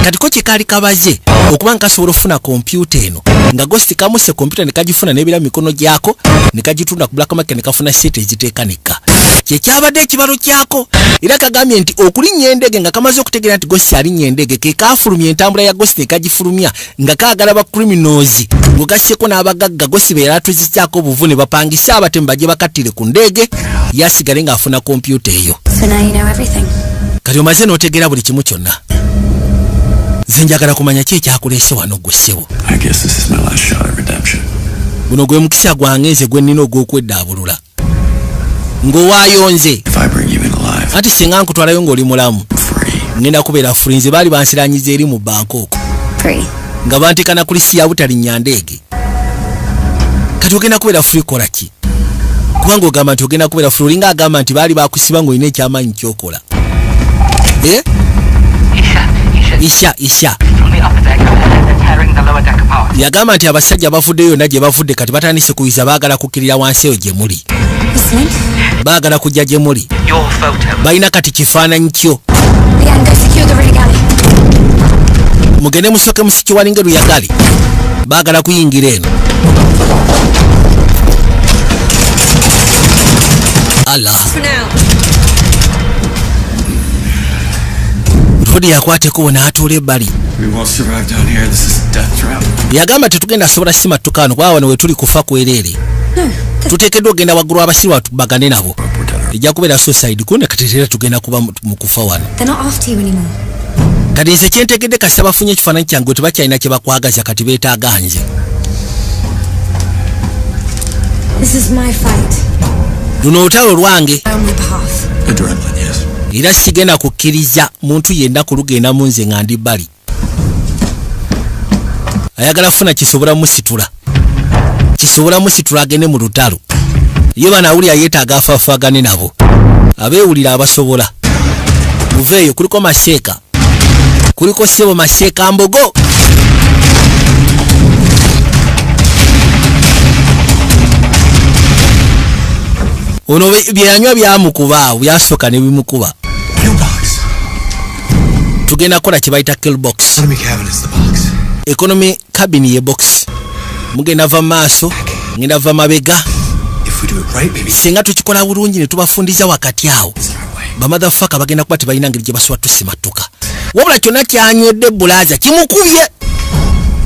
A: Kati ko kyekaali kabaze okuba nga kasobola okufuna kompyuta eno nga ghost kamuse kompyuta ne kagifuna n'ebeera mu mikono gyako ne kagitunda ku black market ne kafuna sente eziteekanika, kyekyabadde ekibalo kyako. Era kagambye nti okulinnya endege nga kamaze okutegeera nti ghost alinnya endege ke kafulumya entambula ya ghost ne kagifulumya nga kaagala ba criminals ng'ogasseko n'abagagga ghost be yali atuzisaako obuvu ne bapangise abatemu bajje bakattire ku ndeege yasigale ng'afuna kompyuta eyo.
F: So now you know everything.
A: Kati omaze n'otegeera buli kimu kyonna. Nze njagala kumanya ki ekyakuleese wano gwe ssebo.
D: I guess this is my last shot at redemption.
A: Guno gwe mukisa gwange nze gwe nnina ogw'okweddaabulula ng'owaayo nze.
D: If I bring you in alive,
A: Anti singa nkutwalayo ng'oli mulamu,
D: free.
A: ngenda kubeera free. Nze baali bansiranyiza eri mu Bangkok
F: Free.
A: nga banteekana ku lisi ya butalinnya ndeege. Kati ogenda kubeera free kola ki? Kubanga ogamba nti ogenda kubeera free, olinga agamba nti baali bakusiba ng'olina ekyamaanyi kyokola. Eh? Isha, Isha.
G: From the upper deck, they're tearing the lower deck apart.
A: Yagamba nti abasajja bavuddeyo yonna gye bavudde kati batandise kuyiza, baagala kukkirira wansi eyo gye muli.
F: Listening?
A: Baagala kujja gye muli.
G: Your photo.
A: Balina kati kifaananyi kyo.
F: Leanne, go secure the rear galley.
A: Mugende musooke musikiwalinga luyagali, baagala kuyingira eno. Ala.
F: For now.
A: Rodi yakwata ekkubo n'atuula ebbali.
D: We won't survive down here. This is a death trap.
A: Yagamba tetugenda sobola simatuka wano kuba wano wetuli kufa kwereere, tuteekeddwa okgenda waggulu abasirwa tubagane nabo, ejja kubeera suicide kune. Kati era tugenda kuba mu kufa wano.
F: They're not after you anymore.
A: Kati nze kyentegedde kasita bafunye ekifaananyi kyange tebakyalina kye bakwagaza, kati beetaaga nze.
F: This is my fight.
A: Luno olutalo lwange.
F: On my behalf.
D: Adrenaline, yes.
A: Era sigenda kukkiriza muntu yenna kulugenda mu nze nga ndi bbali. Ayagala kufuna kisobola musitula, kisobola musitula agende mu lutalo. Ye banaawulira yeetaaga afaafaagane nabo abeewulira abasobola. Muveeyo, kuliko maseeka, kuliko ssebo maseeka mbogo. Ono byeyanywa byamukuba, byasooka ne bimukuba. Tugenda kukola kye bayita kill box.
D: Economy cabin is the box.
A: Economy cabin ye box. Mugenda va maaso, ngenda va mabega.
D: If we do it right, maybe
A: Singa tukikola bulungi ne tubafundiza wakati awo, bamotherfucker bagenda kuba tebalina ngeri gye basobola tusimatuka. Wabula kyonna kyanywedde bulaza kimukubye,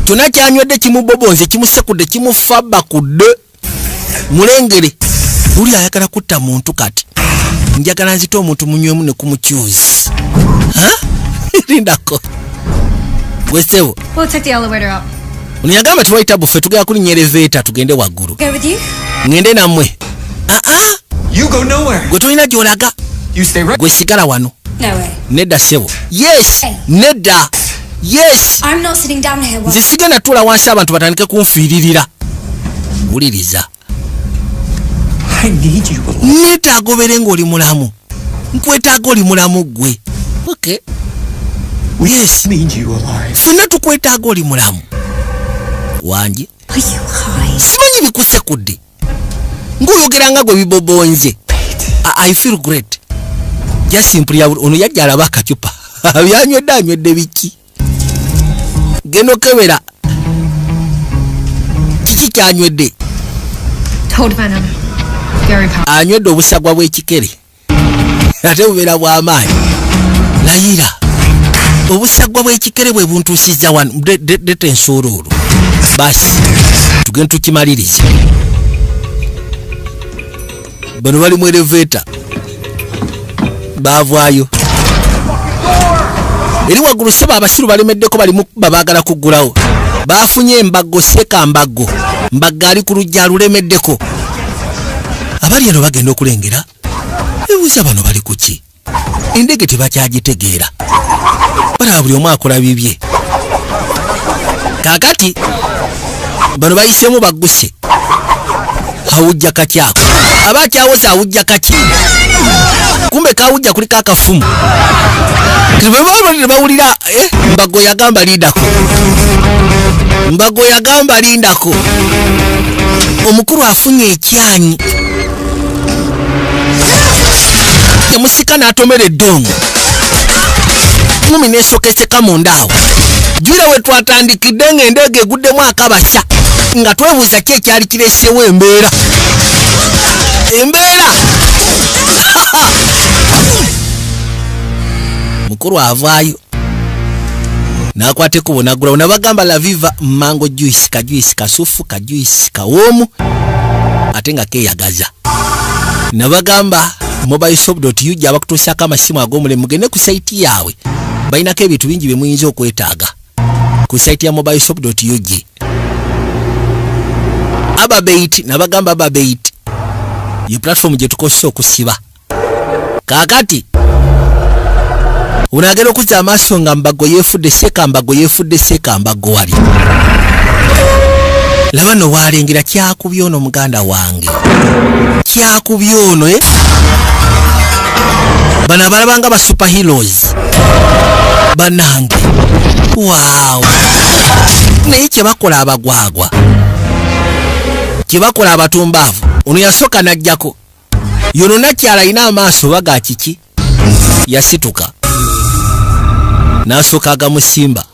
A: kyonna kyanywedde kimubobonze, kimusekudde, kimufabakudde. Mulengere buli ayagala kutta muntu. Kati njagala nzite omuntu munywemu ne kumukyuzi. Lindako gwesebo.
F: We'll take the elevator up.
A: Ono yagamba tiwayita buffe, tugenda kulinnya elevator tugende waggulu.
F: Go with you?
A: Ŋŋende nammwe? Aa.
D: You go nowhere.
A: Gwe tolina gy'olaga.
D: You stay right.
A: Gwe sigala wano.
F: No way.
A: Nedda ssebo. Yes, nedda, yes.
F: I'm not sitting down here while
A: Nze sigenda tuula wansi abantu batandike kunfiiririra. Wuliriza.
D: I need you alive.
A: Neetaaga obeere ng'oli mulamu, nkwetaaga oli mulamu ggwe. Okay.
D: We
A: Yes.
D: need you alive.
A: Ffenna tukwetaaga oli mulamu. Wangi.
F: Are you high?
A: Simanyi bikusekudde ng'oyogera nga gwe bibobonze. I feel great. Just mpulira ono yajja alaba akacupa byanywedde, anywedde biki? Genda okebera kiki kyanywedde.
B: Toad venom. Very powerful.
A: Anywedde obusagwa bw'ekikere ate bubeera bw'amaanyi. Layira obusagwa bw'ekikere bwe buntuusizza wano. Leta ensuuluulu basi tugende tukimalirize. Bano bali mu elevator, baavaayo eri waggulu. Seba abasiru balemeddeko, bali mukuba, baagala kuggulawo. Baafunye embago, seka mbago, mbaga ali ku lujja alulemeddeko. Abali eno bagenda okulengera ebuuza bano bali ku ki? Endege tebakyagitegeera, balaba buli omu akola bibye. Kaakati bano bayiseemu bagguse. Awujja kati ako aba akyawoza awujja kaki, kumbe kawujja kuliko akafumu. Tebawulira mbago yagamba lindako, mbago yagamba lindako. Omukulu afunye ekyanyi, yamusika n'atomera eddongo kumi nesokeseka munda awo. Jwira we twatandikidde ng'endege eguddemu akabasa, nga twebuuza ki ekyali kiresewo embeera embeera. Mukulu avaayo n'akwata ekkubo n'aggulawo. Nabagamba Laviva mango juice, ka juice kasufu, ka juice kawoomu ate nga keeyagaza. Nabagamba mobileshop.ug abakutuusaako amasimu ag'omulembe. Mugende ku site yaabwe, balinako ebintu bingi bye muyinza okwetaaga ku site ya mobileshop.ug. Ababeit, nabagamba Ababeit ye platform gye tukozesa okusiba. Kaakati ono agenda okuzza amaaso nga mbago yeefudde seka mbago, yeefudde seka mbago. Wali laba no waalengera kyakubye ono muganda wange, kyakubye ono, eh? Bano abalabanga ba superheroes banange, waaw. Naye kyebakola abagwagwa, kyebakola abatumbaavu. Ono yasooka n'ajjako yono nakyala alina amaaso baga kiki, yasituka n'asooka agamusimba.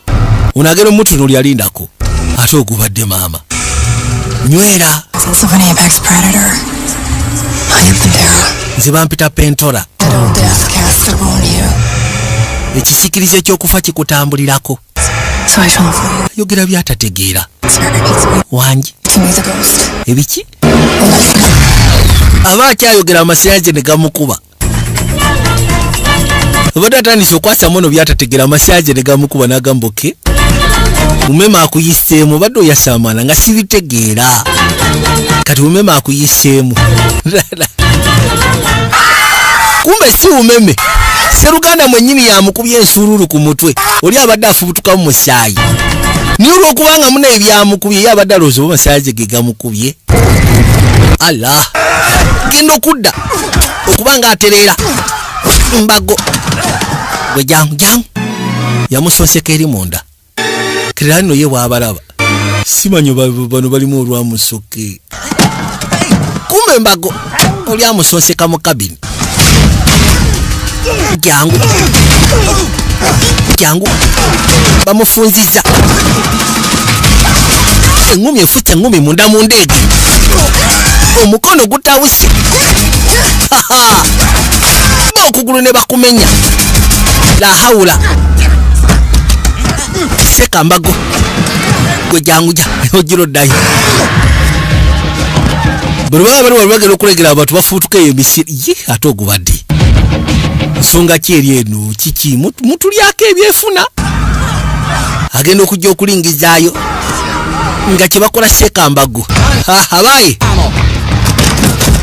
A: Ono agenda omutunuulya, lindako ate ogubadde maama nywera.
B: Sense of an apex predator. I am Pantera.
A: Nze bampita Pentora.
B: Little death cast upon you.
A: Ekisikirizo ekyokufa kikutambulirako.
B: So I shall for you.
A: Yogera byatategeera.
B: It's me.
A: Wangi.
B: To me the ghost.
A: Ebiki aba akyayogera amasiraje ne gamukuba. Obadde atandise okwasa muno byatategeera, amasiraje ne gamukuba n'agamba okay, umeme akuyiseemu. Obadde oyasamana nga sibitegeera, kati umeme akuyiseemu. Kumbe si umeme, seruganda mwennyini yamukubye ensuululu ku mutwe. Oli abadde afubutukamu musaayi, naye olwokubanga muna ebyamukubye ye abadde alowooza oba masaayi ge gamukubye. Ala genda okudda okuba nga atereera mbago. Gwe jangu jangu. Yamusonseka eri munda. Kirano ye bw'abalaba. Simanyo bano balimu olwamusoke. Kumbe mbago oli amusonseka mu kabini. Jangu. Jangu. Bamufunziza. Engumi efute engumi munda mu ndege. Omukono gutawuse. Okugulu ne bakumenya. La haula. Seka mbago. Gwe jangu ja ojiro ddayo. Buli baba bali bagenda okulegera abantu bafuutuka eyo emisiri. Ye ate ogubadde. Nsonga ki eri eno kiki mutulyako ebyefuna. Agenda okujja okulingizaayo nga kye bakola seka mbago. Abaye.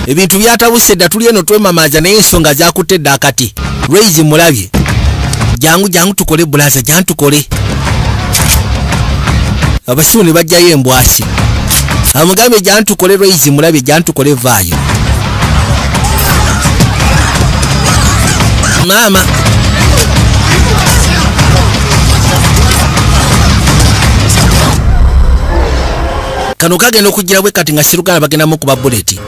A: Ebintu byatabuse dda tuli eno twemamaza naye ensonga zakutte dda akati. Raise mulabye. Jangu jangu tukole bulaza jangu tukole. Abasiru ne bajjayo embwasi. Amugambe jangu tukole Raise mulabye jangu tukole vaayo. Mama. Kano kagenda okugira bwe kati nga sirugala bagenda mukuba bullet.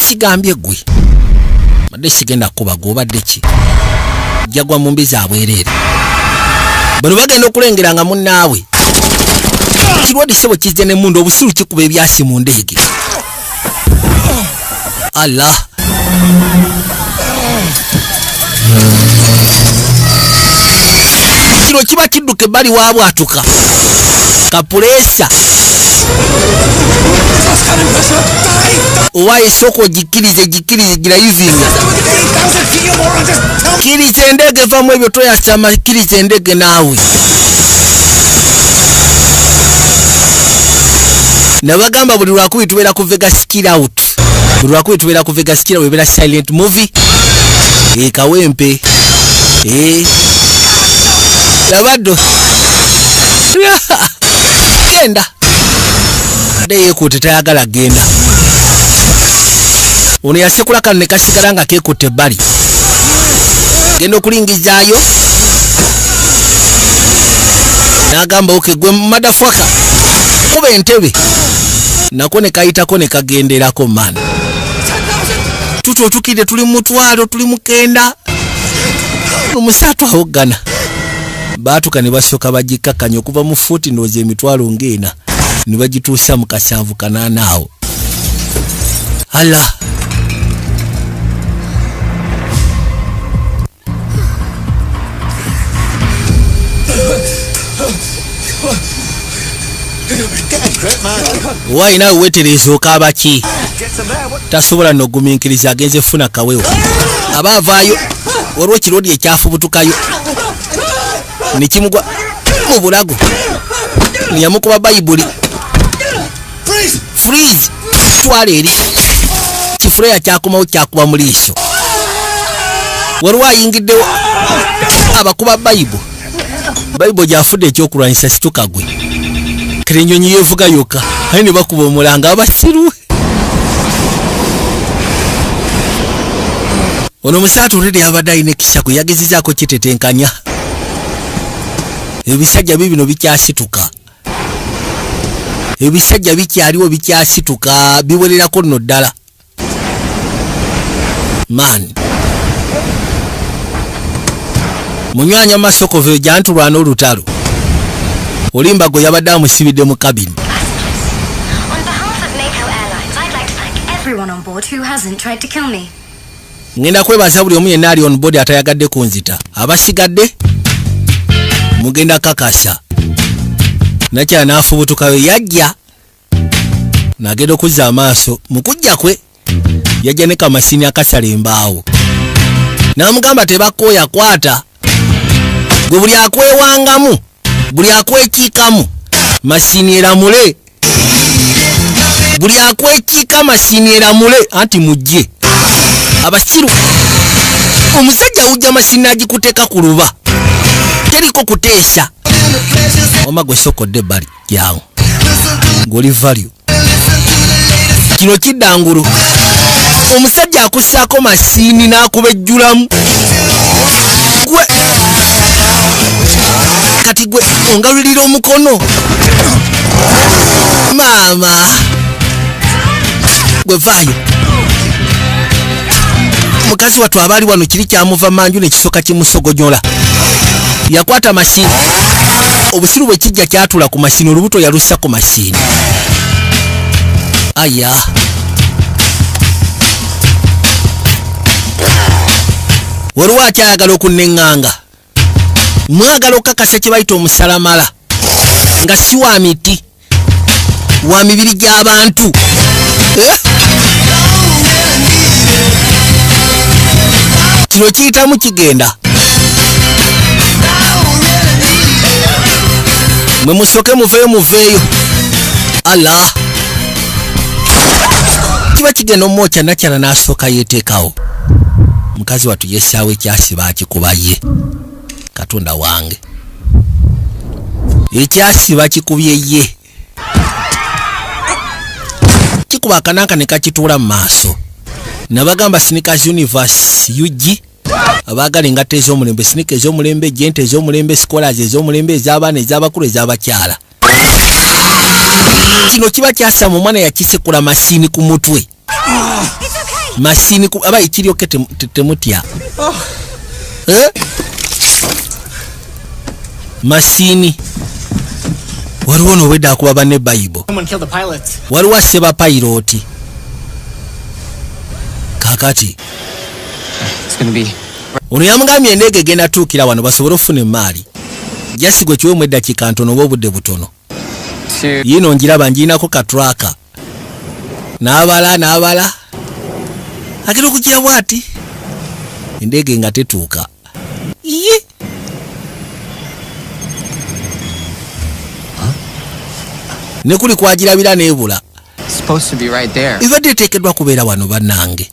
A: Sigambye gwe. Badde sigenda kuba gobadde ki. Jagwa mu mbizi abwereere. Bano bagenda okulengera nga munnaawe. Kirwadde ssebo kizze n'emmundu obusiru kikuba ebyasi mu ndege. Allah. Kino kiba kidduka ebbali waabwatuka. Kapulesa. Owaye soko ogikkirize gikkirize gira yivinga. Kkiriza endege vamu ebyo toyasama kkiriza endege naawe. Nabagamba buli lwakubiri tubeera ku Vegas Kill Out. Buli lwakubiri tubeera ku Vegas Kill Out ebeera silent movie. Kawempe. Labaddo. Genda. Ate yeekutte tayagala genda. Ono yasekula kano ne kasigala nga keekutte ebbali. Genda okulingizaayo. N'agamba okay gwe motherfucker. Kuba entebe. Nako ne kayitako ne kagenderako man. Tuto tukidde tuli mutwalo tuli mukenda. Omusatu awoggana. Baatuka ne basooka bagikkakkanya okuva mu fuuti ndowooza emitwalo ng'ena ne bagituusa mu 7-8 awo. Allah. Waayi naawe weetereeza okaaba ki? Tasobola n'ogumiikiriza agenze funa kawewo. Aba avaayo waliwo ekirodi ekyafubutukayo. Ne kimugwa mu bulago. Yamukuba Bayibuli. Freeze! Twala eri. Kifuleya kyakomawo kyakuba mu liiso. Waliwo ayingiddewo abakuba Bayibo. Bayibo gy'afudde ekyokulwanyisa situka gwe. Kale ennyonyi yeevuga yokka. Aye ne bakuba omulanga abasiru. Ono omusaatu already abadde alina ekisa kwe yagezezaako kitetenkanya. Ebisajja bibino bikyasituka. Ebisajja bikyaliwo bikyasituka biwererako nno ddala. Man. Munywanya Masokove jantulwana olutalo. Olimba gwe yabadde amusibidde mu kabini.
F: On behalf of Mako Airlines, I'd like to thank everyone on board who hasn't tried to kill me.
A: Ngenda kwebaza buli omu yenna ali on board atayagadde kunzita. Abasigadde mugenda kakasa. Nakyala n'afubutukayo yajja. Nagenda okuzza amaaso mu kujja kwe yajja ne kamasini akasala embaawo. N'amugamba tebakooya kwata. Gwe buli akwewangamu, buli akwekiikamu, masini eramule. Buli akwekiika masini eramule anti mujje. Abasiru. Omusajja awujja masini agikuteeka ku luba. Teriko kuteesa. Wamma gwe sokodde ebbali yawo. Ng'oli value. Kino kiddangulu. Omusajja akussaako masini n'akubejjulamu. Gwe kati gwe ongalulira omukono maama gwe vaayo. Mukazi wattu abaali wano kiri kyamuva manju nekisooka kimusogonyola. Yakwata mashini, obusiru bwe kijja kyatula ku mashini, olubuto yalussa ku mashini. Aya, waliwo akyayagala okunneŋŋanga, mwagala okukakasa kye bayita omusalamala nga si wa miti, wa mibiri gy'abantu. Kino kiyitamu kigenda. Mwe musooke muveeyo muveeyo. Ala, kiba kigenda omwokya nakyala n'asooka yeeteekawo. Mukazi wattu yessaawo ekyasiba akikuba ye. Katonda wange, ekyasiba kikubye ye. Kikuba akananka ne kakituula mu maaso. Nabagamba Sneakers Universe UG, abaagala engatto ez'omulembe, sneaker ez'omulembe, jente ez'omulembe, scholars ez'omulembe, ez'abaana, ez'abakulu, ez'abakyala. Kino kiba kyasama omwana yakisekula masiini ku mutwe. Masiini ku aba ekiryoke temutya. Masiini. Waliwo n'obwedda akuba banne Bayibo. Waliwo asse bapayirooti. Kakati ono yamugambye endege egenda tuukira wano basobole okufuna emaali. Jasigwe kiwemu eddakiika ntono oba obudde butono. Yiino ngiraba ngirinako katraka. N'abala n'abala agenda okujja bw'ati endege nga tetuuka. Ye ne kuli kwagirabira n'ebula. Ebadde eteekeddwa kubeera wano bannange.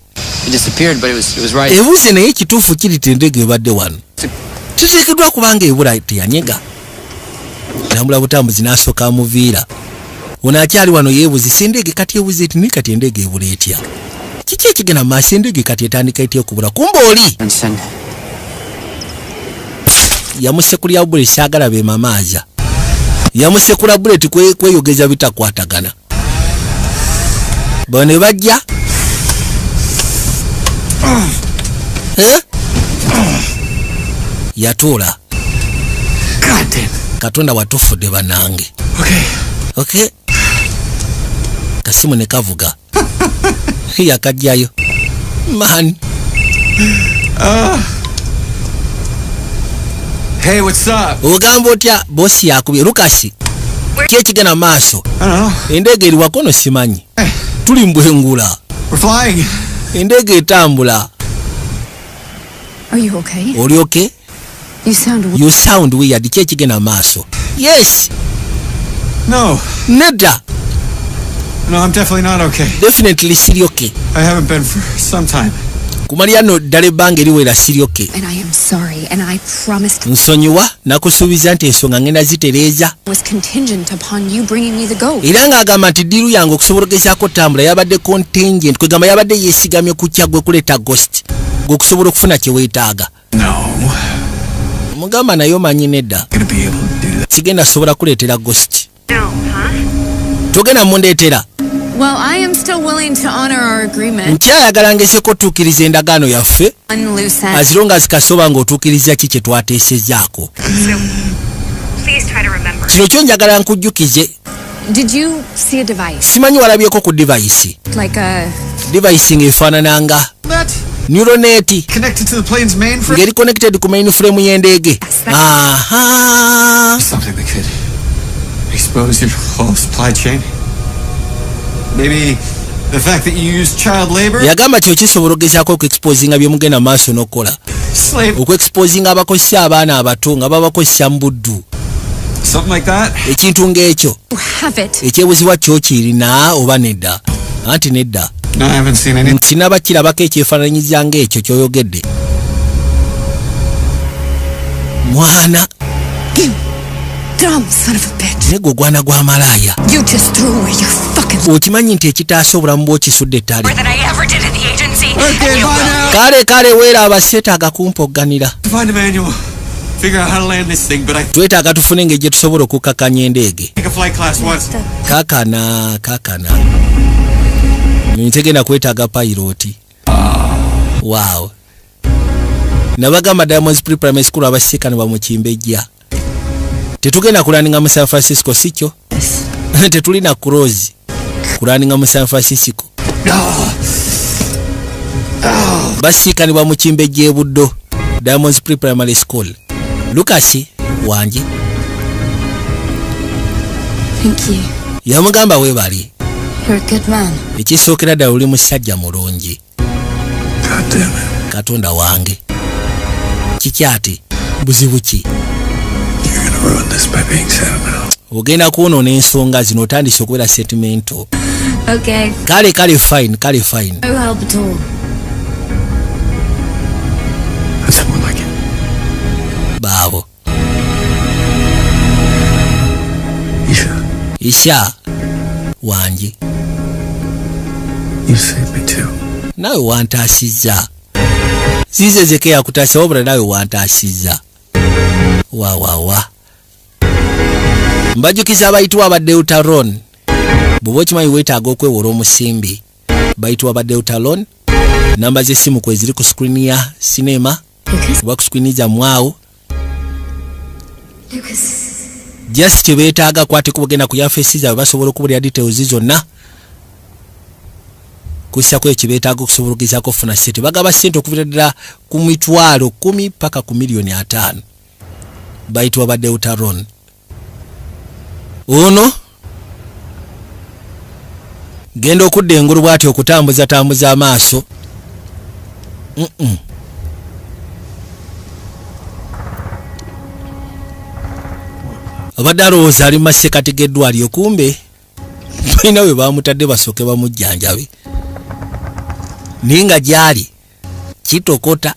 A: Ebuze naye ekituufu kiri ti endege ebadde wano. Teteekeddwa kubanga ebula teyanyega. Tambula butambuzi n'asooka amuviira. Ono akyali wano yeebuzisa endege kati ebuze eti naye kati endege ebula etya? Kiki ekigenda mu maaso endege kati etandika etya okubula? Kumbe oli yamusekulira buleti saagala be mamaaza. Yamusekula buleti kweyogeza bitakwatagana. Bano ne bajja. Yatuula. Katonda watufudde bannange. Okay. Kasimu ne kavuga. Yakajjayo. Man.
D: Hey, what's up?
A: Ogamba otya bosi yakubye Lukasi. Ki ekigenda maaso? Endege eri wakono simanyi. Tuli mbwengula.
D: We're flying.
A: Endege etambula.
B: Are you okay?
A: Oli okay?
B: You
A: sound weird. Ki ekigenda maaso? Yes.
D: No.
A: Nedda.
D: No, I'm definitely not okay.
A: Definitely siri okay.
D: I haven't been for some time.
A: Kumalira no ddala ebbanga eriwera siri okay.
B: And I am sorry, and I promised.
A: Nsonyiwa nakusuubiza nti ensonga ngenda zitereeza.
B: Was contingent upon you bringing me the gold.
A: Era ng'agamba nti ddiiru yange okusobola ogezaako ttambula yabadde contingent, kwegamba yabadde yeesigamye ku kya gwe kuleeta ghost, gwe okusobola okufuna kye weetaaga.
D: No.
A: Mugamba naye omanyi nedda. Sigenda sobola kuleetera ghost. Togenda mundeetera.
B: Well, I am still willing to honor our agreement.
A: Nkyayagala ngezeko otuukiriza endagaano yaffe.
B: One loose end.
A: As long as kasoba ng'otuukiriza ki kye twateesezaako.
F: So, please try to remember.
A: Kino kyo njagala nkujjukize.
B: Did you see a device?
A: Simanyi walabyeko ku device.
B: Like a
A: device ng'efaanana nga neuronet
D: connected to the plane's mainframe.
A: Ng'eri connected ku mainframe y'endege. Aha.
D: Something that could expose your whole supply chain. Maybe the fact that you use child labor.
A: Yagamba kyo kisobola ogezaako okuexposinga bye mugenda maaso n'okukola. Okuexposinga abakozesa abaana abato nga babakozesa mu buddu.
D: Something like that.
A: Ekintu ng'ekyo.
B: Have it.
A: Ekyebuzibwa kyo kirina oba nedda. Anti nedda.
D: No, I haven't seen any.
A: Sinaba kirabako ekyefaananyiza ng'ekyo ky'oyogedde. Mwana.
B: Dumb son of a bitch.
A: Nego gwana gwa malaya.
B: You just threw away your fucking.
A: Okimanyi nti ekitaasa obulamu bw'okisudde ettale.
F: More than I ever did at the agency.
K: emergency.
D: Okay,
K: and you
D: bye
K: will.
D: now.
A: Kale kale, weeraba, seetaaga kumpogganira.
D: Find a manual. Figure out how to land this thing, but I
A: Twetaaga tufune engeri gye tusobola okukkakanya endeege.
D: think a flight class once.
A: Kakana kakana, ntegenda kwetaaga pilot. Wow, nabagamba Diamonds Pre Primary School abasiikanibwa mu Kimbejja. Tetugenda kulandinga mu San Francisco, sikyo? Tetulina cruise kulandinga mu San Francisco. Basiikanibwa mu Kimbejja ebuddo, Diamonds Pre Primary School. Lucas wange.
F: Thank you.
A: Yamugamba weebali.
F: You're a good man.
A: Ekisookera ddala, oli musajja mulungi. Katonda wange, kikyate buzibu ki?
I: Ruin this by being sentimental.
A: Ogenda kwonoona ensonga zino, otandise okubeera sentimental.
F: Okay.
A: Kale kale, fine, kale fine.
F: No help at all.
I: That's more like it.
A: Baabo.
I: Isha,
A: Isha wange.
I: You saved me too.
A: Naawe wantaasizza. Zize yakutaasa, wabula naawe wantaasizza. Wawawa, mbajukiza abayitibwa aba Deltaron. Bw'oba okimanyi weetaaga okwewola omusimbi, bayitibwa ba Deltaron. Namba z'essimu kwe ziri ku screen ya sinema oba ku screen zammwe awo.
F: Lucas.
A: Just kye beetaaga, kwateko bugenda ku yafesi zaabwe, basobola okubulira details zonna kussako ekyo beetaaga okusobola okugezaako okufuna ssente. Bagaba ssente okuvira ddala ku 100,000 paka ku 50,000,000. Bayitibwa ba Deuteron. Ono genda okudda engulu bw'ati okutambuza tambuza amaaso. Abadde alowooza ali mu masekati g'eddwaliro, kumbe balina we bamutadde basooke bamujjanjabe, naye nga gyali kitokota.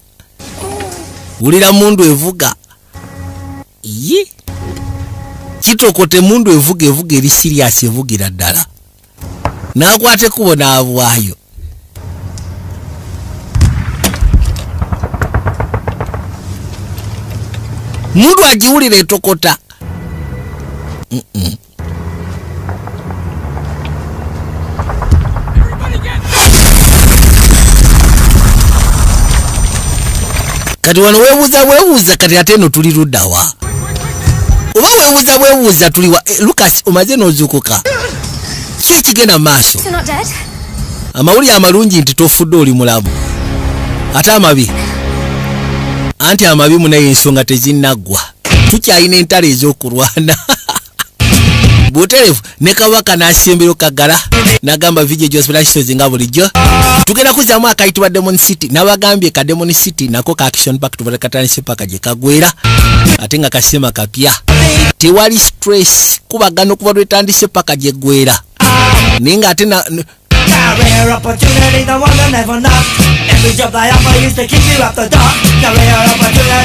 A: Wulira mundu evuga ye kitokota, emundu evuga, evuga eri serious, evugira ddala. N'akwata ekkubo n'avaayo. Mundu agiwulira etokota. Kati wano weebuuza weebuuza, kati ate eno tuli luddawa? Oba weebuuza weebuuza tuliwa? Eh, Lucas, omaze n'ozuukuka, ki ekigenda mu maaso?
F: You're not dead.
A: Amawulire amalungi nti tofudde, oli mulamu. Ate amabi, anti amabi munaye ensonga tezinnaggwa, tukyalina entalo ez'okulwana buterevu ne kabaka. N'asembera kaggala n'agamba VJ Joseph, nga bulijjo tugenda kuzzamu akayitibwa Demon City. N'abagambye ka Demon City nako ka action pack, tubala katandise paka gye kagwera, ate nga kasema kapya, tewali stress kubagana okuva lwetandise paka gye ggwera, naye ng'ate
L: Career opportunity, the one that never knocked. Every job I offer used to keep you after dark. Career opportunity.